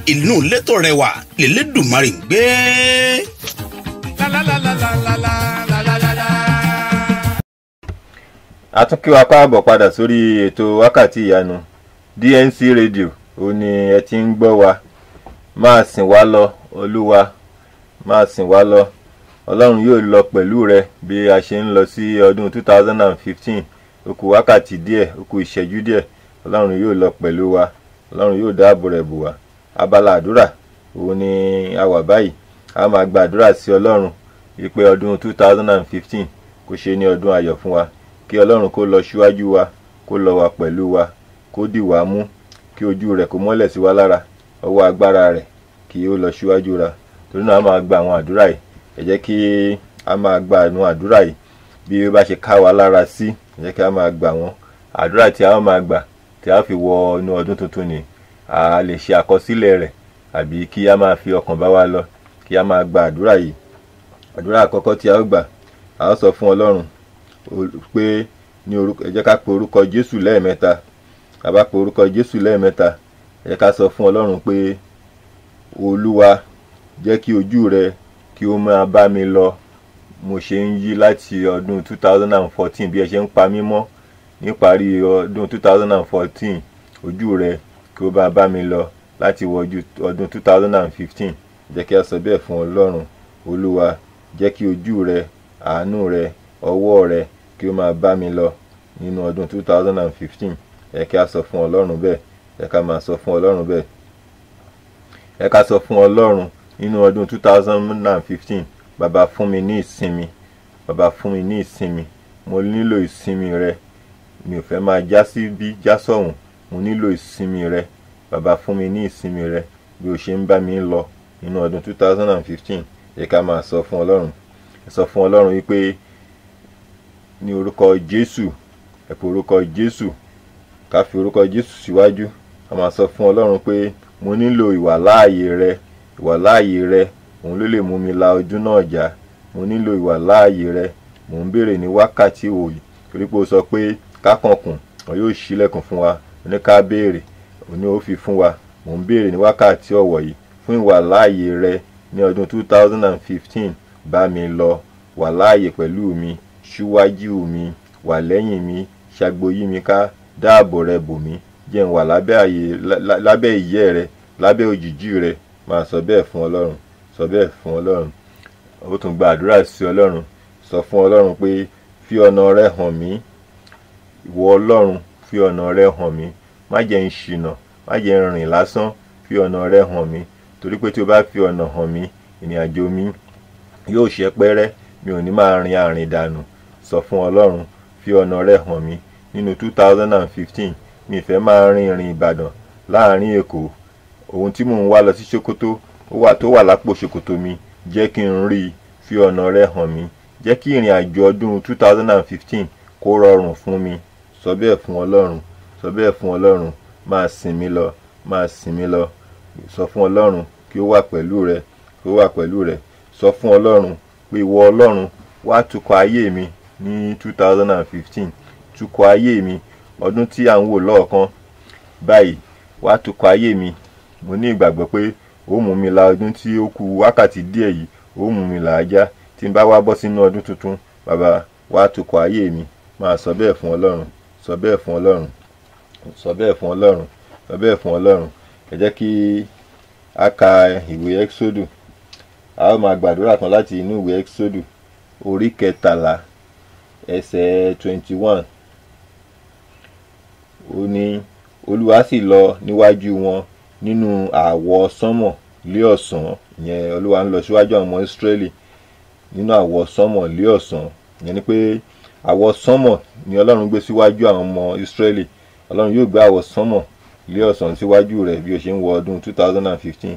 ìlú létò rẹwà lélẹ́dùnmarè ń gbé. A tún kí wa káàbọ̀ padà sórí ètò wákàtí ìyanu DNC Radio. Ó ní ẹ ti ń gbọ́ wa. Máa sìn wá lọ Olúwa, máa sìn wá lọ. Ọlọ́run yóò lọ pẹ̀lú rẹ bí a ṣe ń lọ sí ọdún 2015. Ó kù wákàtí díẹ̀, ó kù ìṣẹ́jú díẹ̀. Ọlọ́run yóò lọ pẹ̀lú wa, Ọlọ́run yóò dáàbò rẹ̀ bò wá. Abala àdúrà òun ni a wà báyìí. A máa gba àdúrà sí Ọlọ́run wípé ọdún 2015 kó ṣe ní ọdún ayọ̀ fún wa, kí Ọlọ́run kó lọ síwájú wa, kó lọ wà pẹ̀lú wa, kó dì wá mú, kí ojú rẹ̀ kó mọ́lẹ̀ sí wa lára, ọwọ́ agbára rẹ̀ kí ó lọ síwájú ra. Torí náà a máa gba àwọn àdúrà yìí. Ẹ jẹ́ kí a máa gba àwọn àdúrà yìí bí ó bá ṣe ká wa lára sí. Ẹ jẹ́ kí a máa gbà wọ́n. Àdúrà tí a máa gbà tí a fi wọ inú ọdún tuntun ni a lè ṣe àkọsílẹ̀ rẹ̀, àbí kí a máa fi ọkàn bá wa lọ, kí a máa gba àdúrà yìí. Àdúrà àkọ́kọ́ tí a ó gbà, a ó sọ fún Ọlọ́run pé ní orúkọ, ẹ jẹ́ ká pe orúkọ Jésù lẹ́ẹ̀mẹ́ta. A bá pe orúkọ Jésù lẹ́ẹ̀mẹ́ta, ẹ jẹ́ ká sọ fún Ọlọ́run pé Olúwa, jẹ́ kí ojú rẹ kí ó máa bá mi lọ. Mo ṣe ń yí láti ọdún 2014, bí ẹ ṣe ń pa mí mọ́ níparí ọdún 2014, ojú rẹ kí ó bá bá mi lọ láti wọ ọdún 2015. Jẹ́ kí a sọ bẹ́ẹ̀ fún Ọlọ́run. Olúwa, jẹ́ kí ojú rẹ, àánú rẹ, ọwọ́ rẹ kí ó máa bá mi lọ nínú ọdún 2015. Ẹ kí a sọ fún Ọlọ́run bẹ́ẹ̀. Ẹ ká máa sọ fún Ọlọ́run bẹ́ẹ̀. Ẹ ká sọ fún Ọlọ́run nínú ọdún 2015, Bàbá fún mi ní ìsinmi, Bàbá fún mi ní ìsinmi. Mo nílò ìsinmi rẹ. Mi ò fẹ́ máa já sí bí já sọ̀hún. Mo nílò ìsinmi rẹ. Bàbá fún mi ní ìsinmi rẹ bí o ṣe ń bá mi lọ nínú ọdún 2015. Ẹ ká máa sọ fún Ọlọ́run. Ẹ sọ fún Ọlọ́run wípé ní orúkọ Jésù, ẹ pé orúkọ Jésù, ká fi orúkọ Jésù síwájú. A máa sọ fún Ọlọ́run pé mo nílò ìwàláàyè rẹ, ìwàláàyè rẹ òun ló lè mú mi la ọdún náà já. Mo nílò ìwàláàyè rẹ. Mò ń béèrè ní wákàtí òyì, torí pé o sọ pé ká kànkùn, wọn yóò ṣílẹ̀kùn fún wa. Ó ní ká béèrè, ó ní ó fi fún wa. Mò ń béèrè ní wákàtí ọ̀wọ̀ yìí fún ìwàláàyè rẹ ní ọdún 2015. Bá mi lọ, wà láàyè pẹ̀lú mi, ṣíwájú mi, wà lẹ́yìn mi, ṣàgbo yí mi ká, dáàbò rẹ bò mí, jẹ́ n wà lábẹ́ àyè, lábẹ́ ìyẹ́ rẹ, lábẹ́ òjìji rẹ. Máa sọ bẹ́ẹ̀ fún Ọlọ́run, sọ bẹ́ẹ̀ fún Ọlọ́run. Ó tún gba àdúrà sí Ọlọ́run. Sọ fún Ọlọ́run pé fi ọ̀nà rẹ hàn mí. Ìwọ Ọlọ́run, fi ọ̀nà rẹ hàn mí. Má jẹ́ n ṣìnà, má jẹ́ n rìn lásán. Fi ọ̀nà rẹ hàn mí. Torí pé tí o bá fi ọ̀nà hàn mí, ìrìn àjò mi yóò ṣe pẹ́rẹ́. Mi ò ní máa rin àrìn dànù. Sọ fún Ọlọ́run, fi ọ̀nà rẹ hàn mí nínú 2015. Mi ò fẹ́ máa rin ìrìn Ìbàdàn láàrin Èkó. Ohun tí mò ń wá lọ sí Ṣókótó, ó wà tó wà lápò ṣòkòtò mi, jẹ́ kí n rí i. Fi ọ̀nà rẹ hàn mí. Jẹ́ kí ìrìn àjò ọdún 2015 kó rọrùn fún mi. Sọ bẹ́ẹ̀ fún Ọlọ́run, sọ bẹ́ẹ̀ fún Ọlọ́run. Máa sìn mí lọ, máa sìn mí lọ. Sọ fún Ọlọ́run kí ó wà pẹ̀lú rẹ, kí ó wà pẹ̀lú rẹ. Sọ fún Ọlọ́run pé ìwọ Ọlọ́run, wá tukọ̀ ayé mi ní 2015. Tukọ̀ ayé mi, ọdún tí à ń wò lọ́ọ̀kan báyìí, wá tukọ̀ ayé mi. Mo ní ìgbàgbọ́ pé ó mú mi la ọdún tí ó kù wákàtí díẹ̀ yìí, ó mú mi là á já. Tí n bá wá bọ́ sínú ọdún tuntun, Bàbá wá tukọ̀ ayé mi. Máa sọ bẹ́ẹ̀ fún Ọlọ́run, sọ bẹ́ẹ̀ fún Ọlọ́run, sọ bẹ́ẹ̀ fún Ọlọ́run, sọ bẹ́ẹ̀ fún Ọlọ́run. Ẹ jẹ́ kí a ka ìwé Ẹ́xódù. A ó máa gbàdúrà kan láti inú ìwé Ẹ́xódù orí 13 ẹsẹ̀ 21. Ó ní Olúwa sì lọ níwájú wọn nínú àwọ̀ sánmọ̀ lé ọ̀sán. Ìyẹn Olúwa ń lọ síwájú àwọn ọmọ Ísírẹ́lì nínú àwọ̀ sánmọ̀ lé ọ̀sán. Ìyẹn ni pé àwọ̀ sánmọ̀ ni Ọlọ́run gbé síwájú àwọn ọmọ Ísírẹ́lì. Ọlọ́run yóò gbé àwọ̀ sánmọ̀ lé ọ̀sán síwájú rẹ̀ bí o ṣe ń wọ ọdún 2015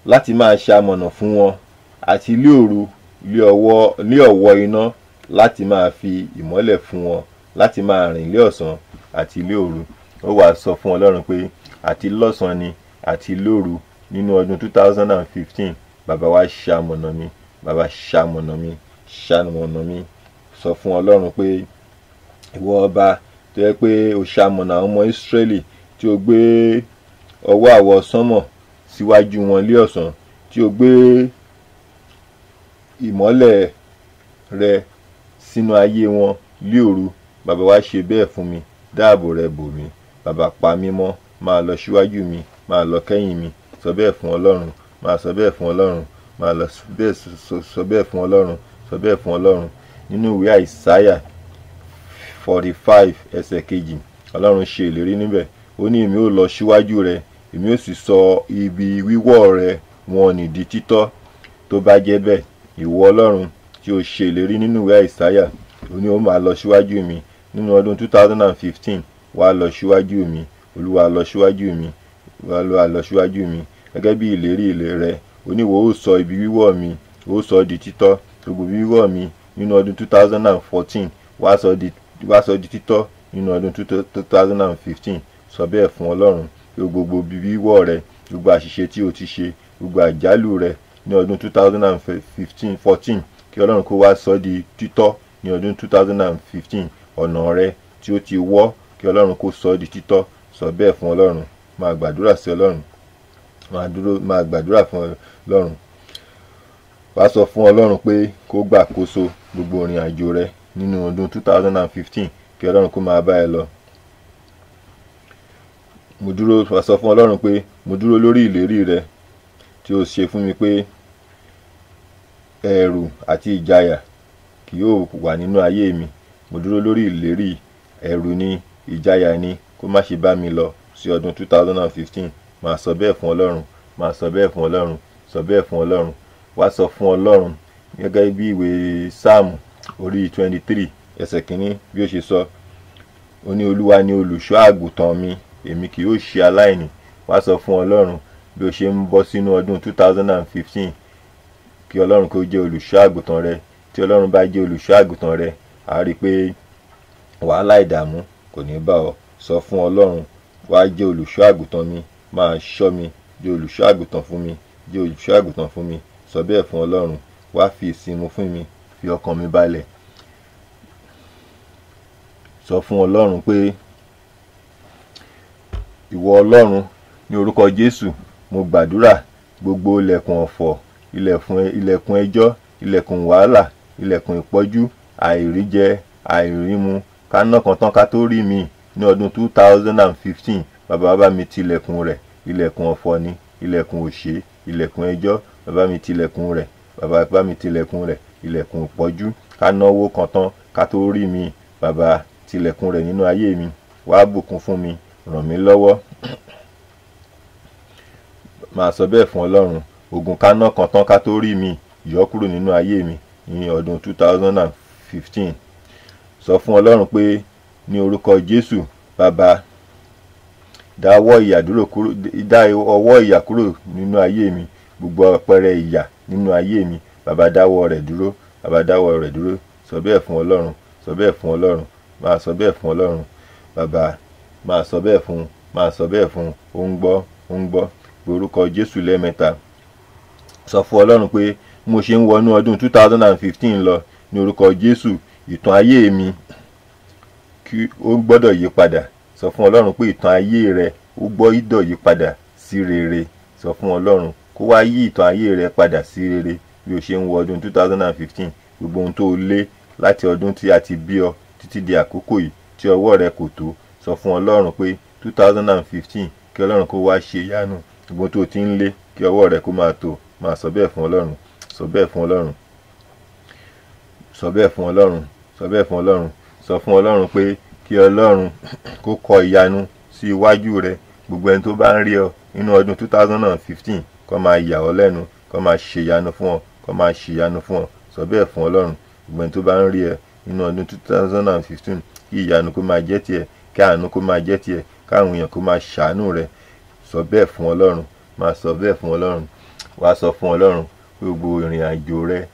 láti máa ṣe amọ̀nà fún wọn, àti lé òru lé ọ̀wọ́ iná láti máa fi ìmọ́lẹ̀ fún wọn, láti máa rìn lé ọ̀sán àti lé òru. Ó wàá sọ fún Ọlọ́run pé àti lọ́sàn-án ni àti lóru nínú ọdún 2015, Bàbá wa ṣamọ̀nà mi, Bàbá ṣamọ̀nà mi, ṣamọ̀nà mi. Sọ fún Ọlọ́run pé ìwọ ọba tó yẹ pé o ṣamọ̀nà àwọn ọmọ Ísírẹ́lì, tí o gbé ọwọ́ àwọ̀ sánmọ̀ síwájú wọn lé ọ̀sán, tí o gbé ìmọ́lẹ̀ rẹ sínú ayé wọn lé òru, Bàbá wa ṣe bẹ́ẹ̀ fún mi. Dáàbò rẹ bò mí. Bàbá pa mí mọ́, máa lọ síwájú mi, máa lọ kẹ́yìn mi. Sọ bẹ́ẹ̀ fún Ọlọ́run, máa sọ bẹ́ẹ̀ fún Ọlọ́run, máa lọ bẹ́ẹ̀, sọ bẹ́ẹ̀ fún Ọlọ́run, sọ bẹ́ẹ̀ fún Ọlọ́run. Nínú ìwé Àìsáyà 45 ẹsẹ̀ 2, Ọlọ́run ṣe ìlérí níbẹ̀. Ó ní èmi ó lọ síwájú rẹ, èmi ó sì sọ ibi wíwọ̀ rẹ wọn ní di títọ́. Tó bá jẹ́ bẹ́ẹ̀, ìwọ Ọlọ́run tí ó ṣe ìlérí nínú ìwé Àìsáyà, ó ní ó máa lọ síwájú mi nínú ọdún 2015. Wá lọ síwájú mi, Olúwa lọ síwájú mi, Olúwa lọ síwájú mi gẹ́gẹ́ bí ìlérí ilé rẹ. Ó ní ìwọ ó sọ ibi wíwọ̀ mi, ó sọ di títọ́. Gbogbo ibi wíwọ̀ mi nínú ọdún 2014, wá sọ di títọ́ nínú ọdún 2015. Sọ bẹ́ẹ̀ fún Ọlọ́run pé gbogbo ibi wíwọ̀ rẹ, gbogbo àṣìṣe tí o ti ṣe, gbogbo àjálù rẹ ní ọdún 2014, kí Ọlọ́run kó wá sọ di títọ́ ní ọdún 2015. Ọ̀nà rẹ tí ó ti wọ́, kí Ọlọ́run kó sọ di títọ́. Sọ bẹ́ẹ̀ fún Ọlọ́run. Máa gbàdúrà sí Ọlọ́run. Máa gbàdúrà fún Ọlọ́run. Wá sọ fún Ọlọ́run pé kó gbàkóso gbogbo ìrìn àjò rẹ nínú ọdún 2015, kí Ọlọ́run kó máa bá ẹ lọ. Wá sọ fún Ọlọ́run pé mo dúró lórí ìlérí rẹ tí o ṣe fún mi pé ẹ̀rù àti ìjayà kì yóò wà nínú ayé mi. Mo dúró lórí ìlérí, ẹ̀rù ni, ìjayà ni, kó má ṣe bá mi lọ sí ọdún 2015. Máa sọ bẹ́ẹ̀ fún Ọlọ́run, máa sọ bẹ́ẹ̀ fún Ọlọ́run, sọ bẹ́ẹ̀ fún Ọlọ́run. Wá sọ fún Ọlọ́run gẹ́gẹ́ bí ìwé Sáàmù orí 23 ẹsẹ̀ 1 bí ó ṣe sọ. Ó ní Olúwa ni olùṣọ́ àgùntàn mi, èmi kì yóò ṣe aláìní. Wá sọ fún Ọlọ́run bí ó ṣe ń bọ́ sínú ọdún 2015, kí Ọlọ́run kó jẹ́ olùṣọ́ àgùntàn rẹ. Tí Ọlọ́run bá jẹ́ olùṣọ́ àgùntàn rẹ, a rí i pé wàhálà ìdààmú kò ní bá ọ. Sọ fún Ọlọ́run, wá jẹ́ olùṣọ́ àgùntàn mi, máa ṣọ́ mi, jẹ́ olùṣọ́ àgùntàn fún mi, jẹ́ olùṣọ́ àgùntàn fún mi. Sọ bẹ́ẹ̀ fún Ọlọ́run. Wá fi ìsinmi fún mi, fi ọkàn mi balẹ̀. Sọ fún Ọlọ́run pé ìwọ Ọlọ́run, ní orúkọ Jésù, mo gbàdúrà gbogbo ilẹ̀kùn ọ̀fọ̀, ilẹ̀kùn ẹjọ́, ilẹ̀kùn wàhálà, ilẹ̀kùn ìpọ́jú, àìríjẹ, àìrímu, ká ná kan tán ká tó rí mi ní ọdún 2015. Bàbá bá mi ti ilẹ̀kùn rẹ̀, ilẹ̀kùn ọ̀fọ̀ ni, ilẹ̀kùn òṣè, ilẹ̀kùn ẹjọ́, bàbá mi ti ilẹ̀kùn rẹ̀, bàbá bá mi ti ilẹ̀kùn rẹ̀, ilẹ̀kùn ìpọ́jú, ká náwó kan tán ká tó rí mi, bàbá ti ilẹ̀kùn rẹ̀ nínú ayé mi, wá bùkún fún mi, ràn mí lọ́wọ́. Máa sọ bẹ́ẹ̀ fún Ọlọ́run. Ogun ká ná kan tán ká tó rí mi, yọ kúrò nínú ayé mi ní ọdún 2015. Sọ fún Ọlọ́run pé ní orúkọ Jésù, bàbá dá ọwọ́ ìyà kúrò nínú ayé mi, gbogbo àpẹẹrẹ ìyà nínú ayé mi, bàbá dáwọ́ rẹ̀ dúró, bàbá dáwọ́ rẹ̀ dúró. Sọ bẹ́ẹ̀ fún Ọlọ́run, sọ bẹ́ẹ̀ fún Ọlọ́run, máa sọ bẹ́ẹ̀ fún Ọlọ́run. Bàbá máa sọ bẹ́ẹ̀ fún, máa sọ bẹ́ẹ̀ fún, ó ń gbọ́, ó ń gbọ́. Orúkọ Jésù lẹ́ẹ̀mẹ́ta. Sọ fún Ọlọ́run pé mo ṣe ń wọnú ọdún 2015 lọ, ní orúkọ Jésù, ìtàn ayé mi kí ó gbọ́dọ̀ yí padà. Sọ fún Ọlọ́run pé ìtàn ayé rẹ ó gbọ́dọ̀ yí padà sí rere. Sọ fún Ọlọ́run kó wá yí ìtàn ayé rẹ padà sí rere bí o ṣe ń wọ ọdún 2015. Gbogbo ohun tó o lé láti ọdún tí a ti bí ọ títí di àkókò yìí tí ọwọ́ rẹ kò tó, sọ fún Ọlọ́run pé 2015 kí Ọlọ́run kó wá ṣe ìyanu. Gbogbo tó o ti ń lé kí ọwọ́ rẹ kó máa tó. Máa sọ bẹ́ẹ̀ fún Ọlọ́run, sọ bẹ́ẹ̀ fún Ọlọ́run, sọ bẹ́ẹ̀ fún Ọlọ́run, sọ bẹ́ẹ̀ fún Ọlọ́run. Sọ fún Ọlọ́run pé kí Ọlọ́run kó kọ ìyanu sí iwájú rẹ. Gbogbo ẹni tó bá ń rí ọ nínú ọdún 2015 kó máa yà ọ́ lẹ́nu, kó máa ṣe ìyanu fún ọ, kó máa ṣe ìyanu fún ọ. Sọ bẹ́ẹ̀ fún Ọlọ́run. Gbogbo ẹni tó bá ń rí ẹ nínú ọdún 2015 kí ìyanu kó máa jẹ́ tiẹ̀, kí àánú kó máa jẹ́ tiẹ̀, káwọn èèyàn kó máa ṣàánú rẹ. Sọ bẹ́ẹ̀ fún Ọlọ́run, máa sọ bẹ́ẹ̀ fún Ọlọ́run. Wá sọ fún Ọlọ́run gbogbo ìrìn àjò rẹ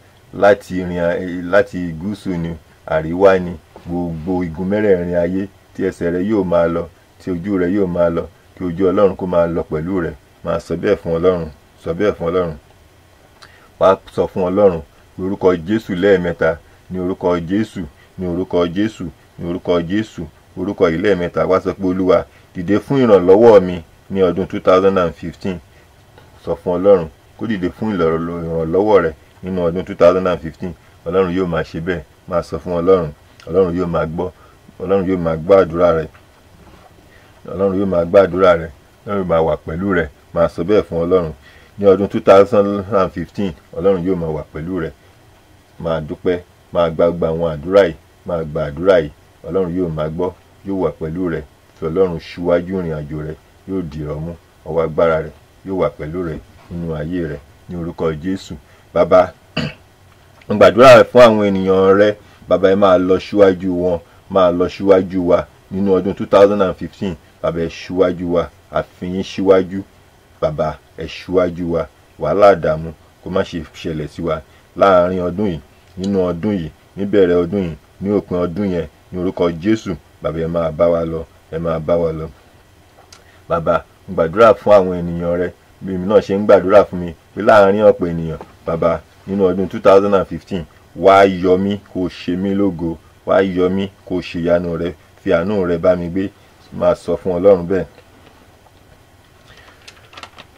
láti gúúsù ni, àríwá ni, gbogbo igun mẹ́rẹ̀ẹ̀rin ayé tí ẹsẹ̀ rẹ yóò máa lọ, tí ojú rẹ yóò máa lọ, kí ojú Ọlọ́run kó máa lọ pẹ̀lú rẹ. Máa sọ bẹ́ẹ̀ fún Ọlọ́run, sọ bẹ́ẹ̀ fún Ọlọ́run. Wá sọ fún Ọlọ́run orúkọ Jésù lẹ́ẹ̀mẹ́ta, ní orúkọ Jésù, ní orúkọ Jésù, ní orúkọ Jésù, orúkọ yìí lẹ́ẹ̀mẹ́ta. Wá sọ pé Olúwa dìde fún ìrànlọ́wọ́ mi ní ọdún 2015. Sọ fún Ọlọ́run kó dìde fún ìrànlọ́wọ́ rẹ nínú ọdún 2015. Ọlọ́run yóò máa ṣe bẹ́ẹ̀. Máa sọ fún Ọlọ́run, Ọlọ́run yóò máa gbọ́, Ọlọ́run yóò máa gbọ́ àdúrà rẹ, Ọlọ́run yóò máa gbọ́ àdúrà rẹ, Ọlọ́run yóò máa wà pẹ̀lú rẹ. Máa sọ bẹ́ẹ̀ fún Ọlọ́run ní ọdún 2015. Ọlọ́run yóò máa wà pẹ̀lú rẹ. Máa dúpẹ́, máa gba gbogbo àwọn àdúrà yìí, máa gba àdúrà yìí. Ọlọ́run yóò máa gbọ́, yóò wà pẹ̀lú rẹ. Fi Ọlọ́run ṣíwájú ìrìn àjò rẹ, yóò dìrọ̀ mú. Ọwọ́ agbára rẹ yóò wà pẹ̀lú rẹ nínú ayé rẹ ní orúkọ Jésù. Bàbá, mo gbàdúrà fún àwọn ènìyàn rẹ. Bàbá, ẹ máa lọ síwájú wọn, máa lọ síwájú wa nínú ọdún 2015. Bàbá, ẹ síwájú wa, àfihàn síwájú. Bàbá, ẹ síwájú wa. Wàhálà, àdààmú kó má ṣe ṣẹlẹ̀ sí wa láàárín ọdún yìí, nínú ọdún yìí, níbẹ̀rẹ̀ ọdún yìí, ní òpin ọdún yẹn, ní orúkọ Jésù. Bàbá, ẹ máa bá wa lọ, ẹ máa bá wa lọ. Bàbá, mo gbàdúrà fún àwọn ènìyàn rẹ bí èmi náà ṣe ń gbàdúrà fún mi pé láàárín ọ̀pọ̀ ènìyàn, bàbá, nínú ọdún 2015, wá yọ mí, kó ṣe mí lógo, wá yọ mí, kó ṣe ìyanu rẹ, fi àánú rẹ bá mi gbé. Máa sọ fún Ọlọ́run bẹ́ẹ̀.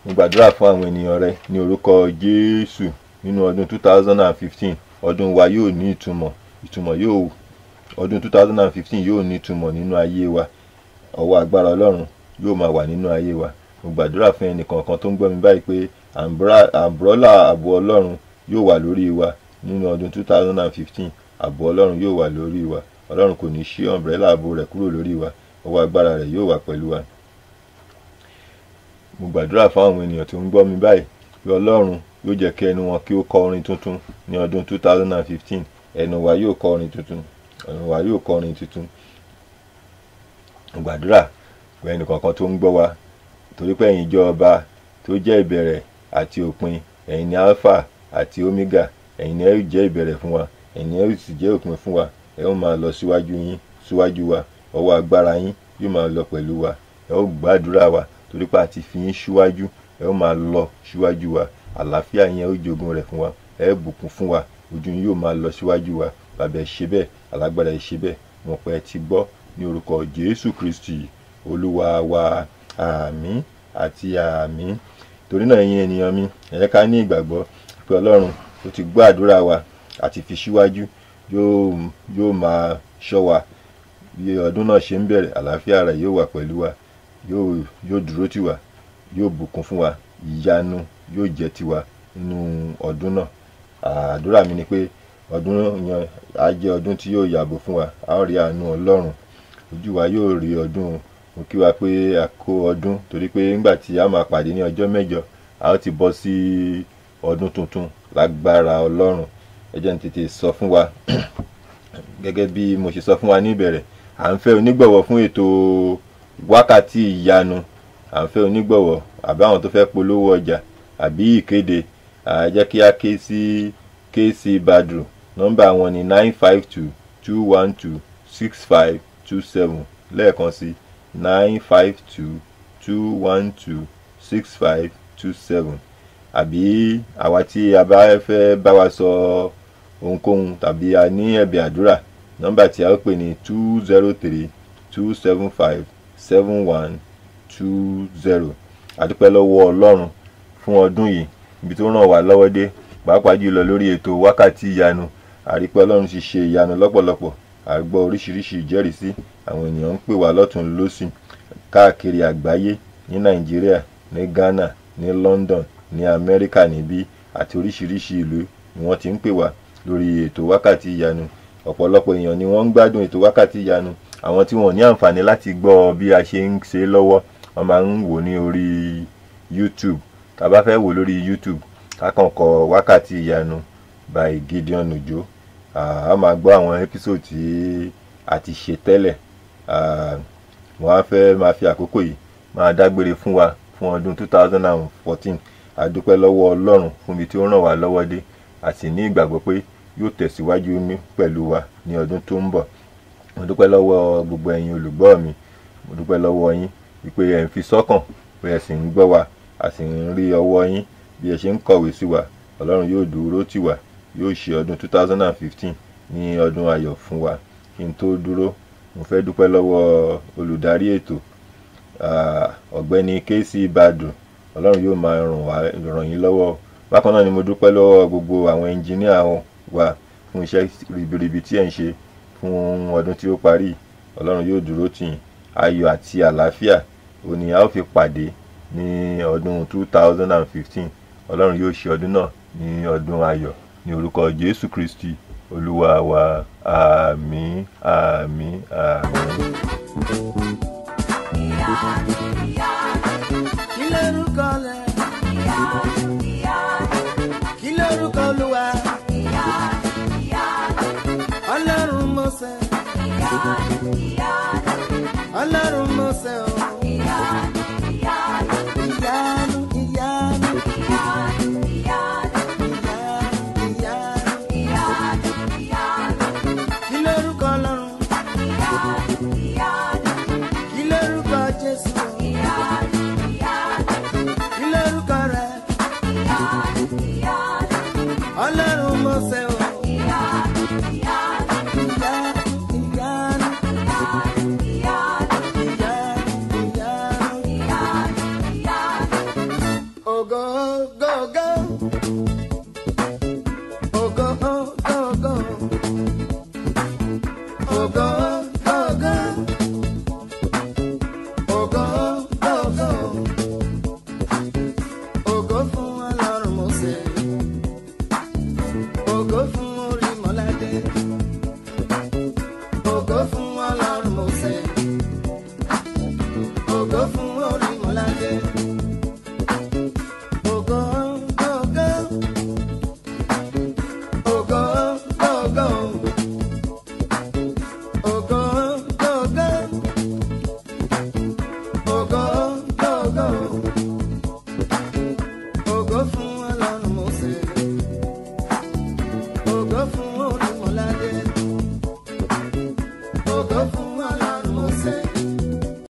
Mo gbàdúrà fún àwọn ènìyàn rẹ ní orúkọ Jésù. Nínú ọdún 2015, ọdún wa yóò ní ìtumọ̀. Ìtumọ̀ yóò, ọdún 2015 yóò ní ìtumọ̀ nínú ayé wa. Ọwọ́ agbára Ọlọ́run yóò máa wà nínú ayé wa. Mo gbàdúrà fún ẹnì kọ̀ọ̀kan tó ń gbọ́ mi báyìí pé umbrella ààbò Ọlọ́run yóò wà lórí wa nínú ọdún 2015. Ààbò Ọlọ́run yóò wà lórí wa. Ọlọ́run kò ní ṣí umbrella ààbò rẹ̀ kúrò lórí wa. Ọwọ́ agbára rẹ̀ yóò wà pẹ̀lú wa. Mo gbàdúrà fún àwọn ènìyàn tó ń gbọ́ mi báyìí pé Ọlọ́run yóò jẹ́ kí ẹnu wọn kí ó kọ orin tuntun ní ọdún 2015. Ẹnu wa yóò kọ orin tuntun, ẹnu wa yóò kọ orin tuntun. Mo gbàdúrà pé ẹnì kọ̀ọ̀kan tó ń gbọ́ wa, torí pé ẹ̀yin jẹ́ ọba tó jẹ́ ìbẹ̀rẹ̀ àti òpin, ẹ̀yin ni Alpha àti Omega, ẹ̀yin ni ẹ ó jẹ́ ìbẹ̀rẹ̀ fún wa, ẹ̀yin ni ẹ ó sì jẹ́ òpin fún wa. Ẹ ó máa lọ síwájú yín, síwájú wa. Ọwọ́ agbára yín yóò máa lọ pẹ̀lú wa. Ẹ ó gbàdúrà wa torí pé a ti fi yín síwájú. Ẹ ó máa lọ síwájú wa. Àlàáfíà yín, ẹ ó jogún rẹ̀ fún wa. Ẹ bùkún fún wa. Ojú yín yóò máa lọ síwájú wa. Bàbá, ẹ ṣe bẹ́ẹ̀. Alágbára, ẹ ṣe bẹ́ẹ̀. Mo pẹ́ ti gbọ́ ní orúkọ Jésù Kristi Olúwa wa. Àmín àti àmín. Torí náà, ẹ̀yin ènìyàn mi, ẹ jẹ́ ká ní ìgbàgbọ́ pé Ọlọ́run ó ti gbọ́ àdúrà wa àti fi síwájú, yóò máa ṣọ́ wa bí ọdún náà ṣe ń bẹ̀rẹ̀. Àlàáfíà rẹ̀ yóò wà pẹ̀lú wa, yóò dúró tì wá, yóò bùkún fún wa. Ìyanu yóò jẹ́ tiwa nínú ọdún náà. Àdúrà mi ni pé ọdún yẹn á jẹ́ ọdún tí yóò yàgò fún wa. A ó rí àánú Ọlọ́run, ojú wa yóò rí ọdún. Mo kí wa pé a kó ọdún, torí pé nígbà tí a máa pàdé ní ọjọ́ 8, a ó ti bọ́ sí ọdún tuntun lágbára Ọlọ́run. Ẹ jẹ́ n tètè sọ fún wa, gẹ́gẹ́ bí mo ṣe sọ fún wa ní ìbẹ̀rẹ̀, à ń fẹ́ onígbọ̀wọ́ fún ètò Wákàtí Ìyanu. À ń fẹ́ onígbọ̀wọ́ àbí àwọn tó fẹ́ polówó ọjà àbí ìkéde. À jẹ́ kí a ké sí KC Badru. Nọ́mbà wọn ni 952 212 6527. Lẹ́ẹ̀kan sí, 952 212 6527. Àbí àwa tí a bá fẹ́ bá wa sọ ohunkóhun tàbí a ní ẹ̀bẹ̀ àdúrà, nọ́mbà tí a ó pè ní 203 275 7120. A dúpẹ́ lọ́wọ́ Ọlọ́run fún ọdún yìí, ibi tó ràn wá lọ́wọ́ dé, pàápàá jùlọ lórí ètò Wákàtí Ìyanu. A rí pé Ọlọ́run ti ṣe ìyanu lọ́pọ̀lọpọ̀. A gbọ́ oríṣiríṣi ìjẹ́rìísí. Àwọn ènìyàn ń pè wá lọ́tùn lósì káàkiri àgbáyé, ní Nàìjíríà, ní Ghana, ní London, ní Amẹ́ríkà níbí àti oríṣiríṣi ìlú ni wọ́n ti ń pè wá lórí ètò Wákàtí Ìyanu. Ọ̀pọ̀lọpọ̀ èèyàn ni wọ́n ń gbádùn ètò Wákàtí Ìyanu. Àwọn tí wọ́n ní àǹfààní láti gbọ́ bí a ṣe ń ṣe lọ́wọ́, wọ́n máa ń wò ní orí YouTube. Tá a bá fẹ́ wò lórí YouTube, ká kàn kọ Wákàtí Ìyanu by Gideon Ojo, a máa gbọ́ àwọn episode tí a ti ṣe tẹ́lẹ̀. Mo wá fẹ́ máa fi àkókò yìí máa dágbére fún wa fún ọdún 2014. A dúpẹ́ lọ́wọ́ Ọlọ́run fún ibi tí ó ràn wá lọ́wọ́ dé. A sì ní ìgbàgbọ́ pé yóò tẹ̀síwájú ní pẹ̀lú wa ní ọdún tó ń bọ̀. Mo dúpẹ́ lọ́wọ́ gbogbo ẹ̀yin olùgbọ́ mi. Mo dúpẹ́ lọ́wọ́ yín wípé ẹ̀ ń fi sọ́kàn pé ẹ sì ń gbọ́ wa. A sì ń rí ọwọ́ yín bí ẹ ṣe ń kọ̀wé sí wa. Ọlọ́run yóò dúró tì wá, yóò ṣe ọdún 2015 ní ọdún ayọ̀ fún wa. Kí n tó dúró, mo fẹ́ dúpẹ́ lọ́wọ́ olùdarí ètò, ọ̀gbẹ́ni KC Badru. Ọlọ́run yóò máa ràn yín lọ́wọ́. Bákan náà ni mo dúpẹ́ lọ́wọ́ gbogbo àwọn ẹnjiníà wa fún iṣẹ́ ribiribi tí ẹ̀ ń ṣe fún ọdún tí ó parí. Ọlọ́run yóò dúró tì yín. Ayọ̀ àti àlàáfíà òní a ó fi pàdé ní ọdún 2015. Ọlọ́run yóò ṣe ọdún náà ní ọdún ayọ̀ ní orúkọ Jésù Kristi. Olúwa wa. Àmín, àmín, àmín. Kí lórúkọ rẹ̀? Kí lórúkọ Olúwa? Ọlọ́run Mósè. Ọlọ́run Mósè o. Ìyanu, ìyanu. Ìyanu, ìyanu. Kí lórúkọ Ọlọ́run? Kí lórúkọ Jésù? Kí lórúkọ rẹ̀? Ọlọ́run Mósè o. Ìyanu, ìyanu. Ìyanu, ìyanu. Ògo, ògo, ògo. Ògo, ògo, ògo. Ògo.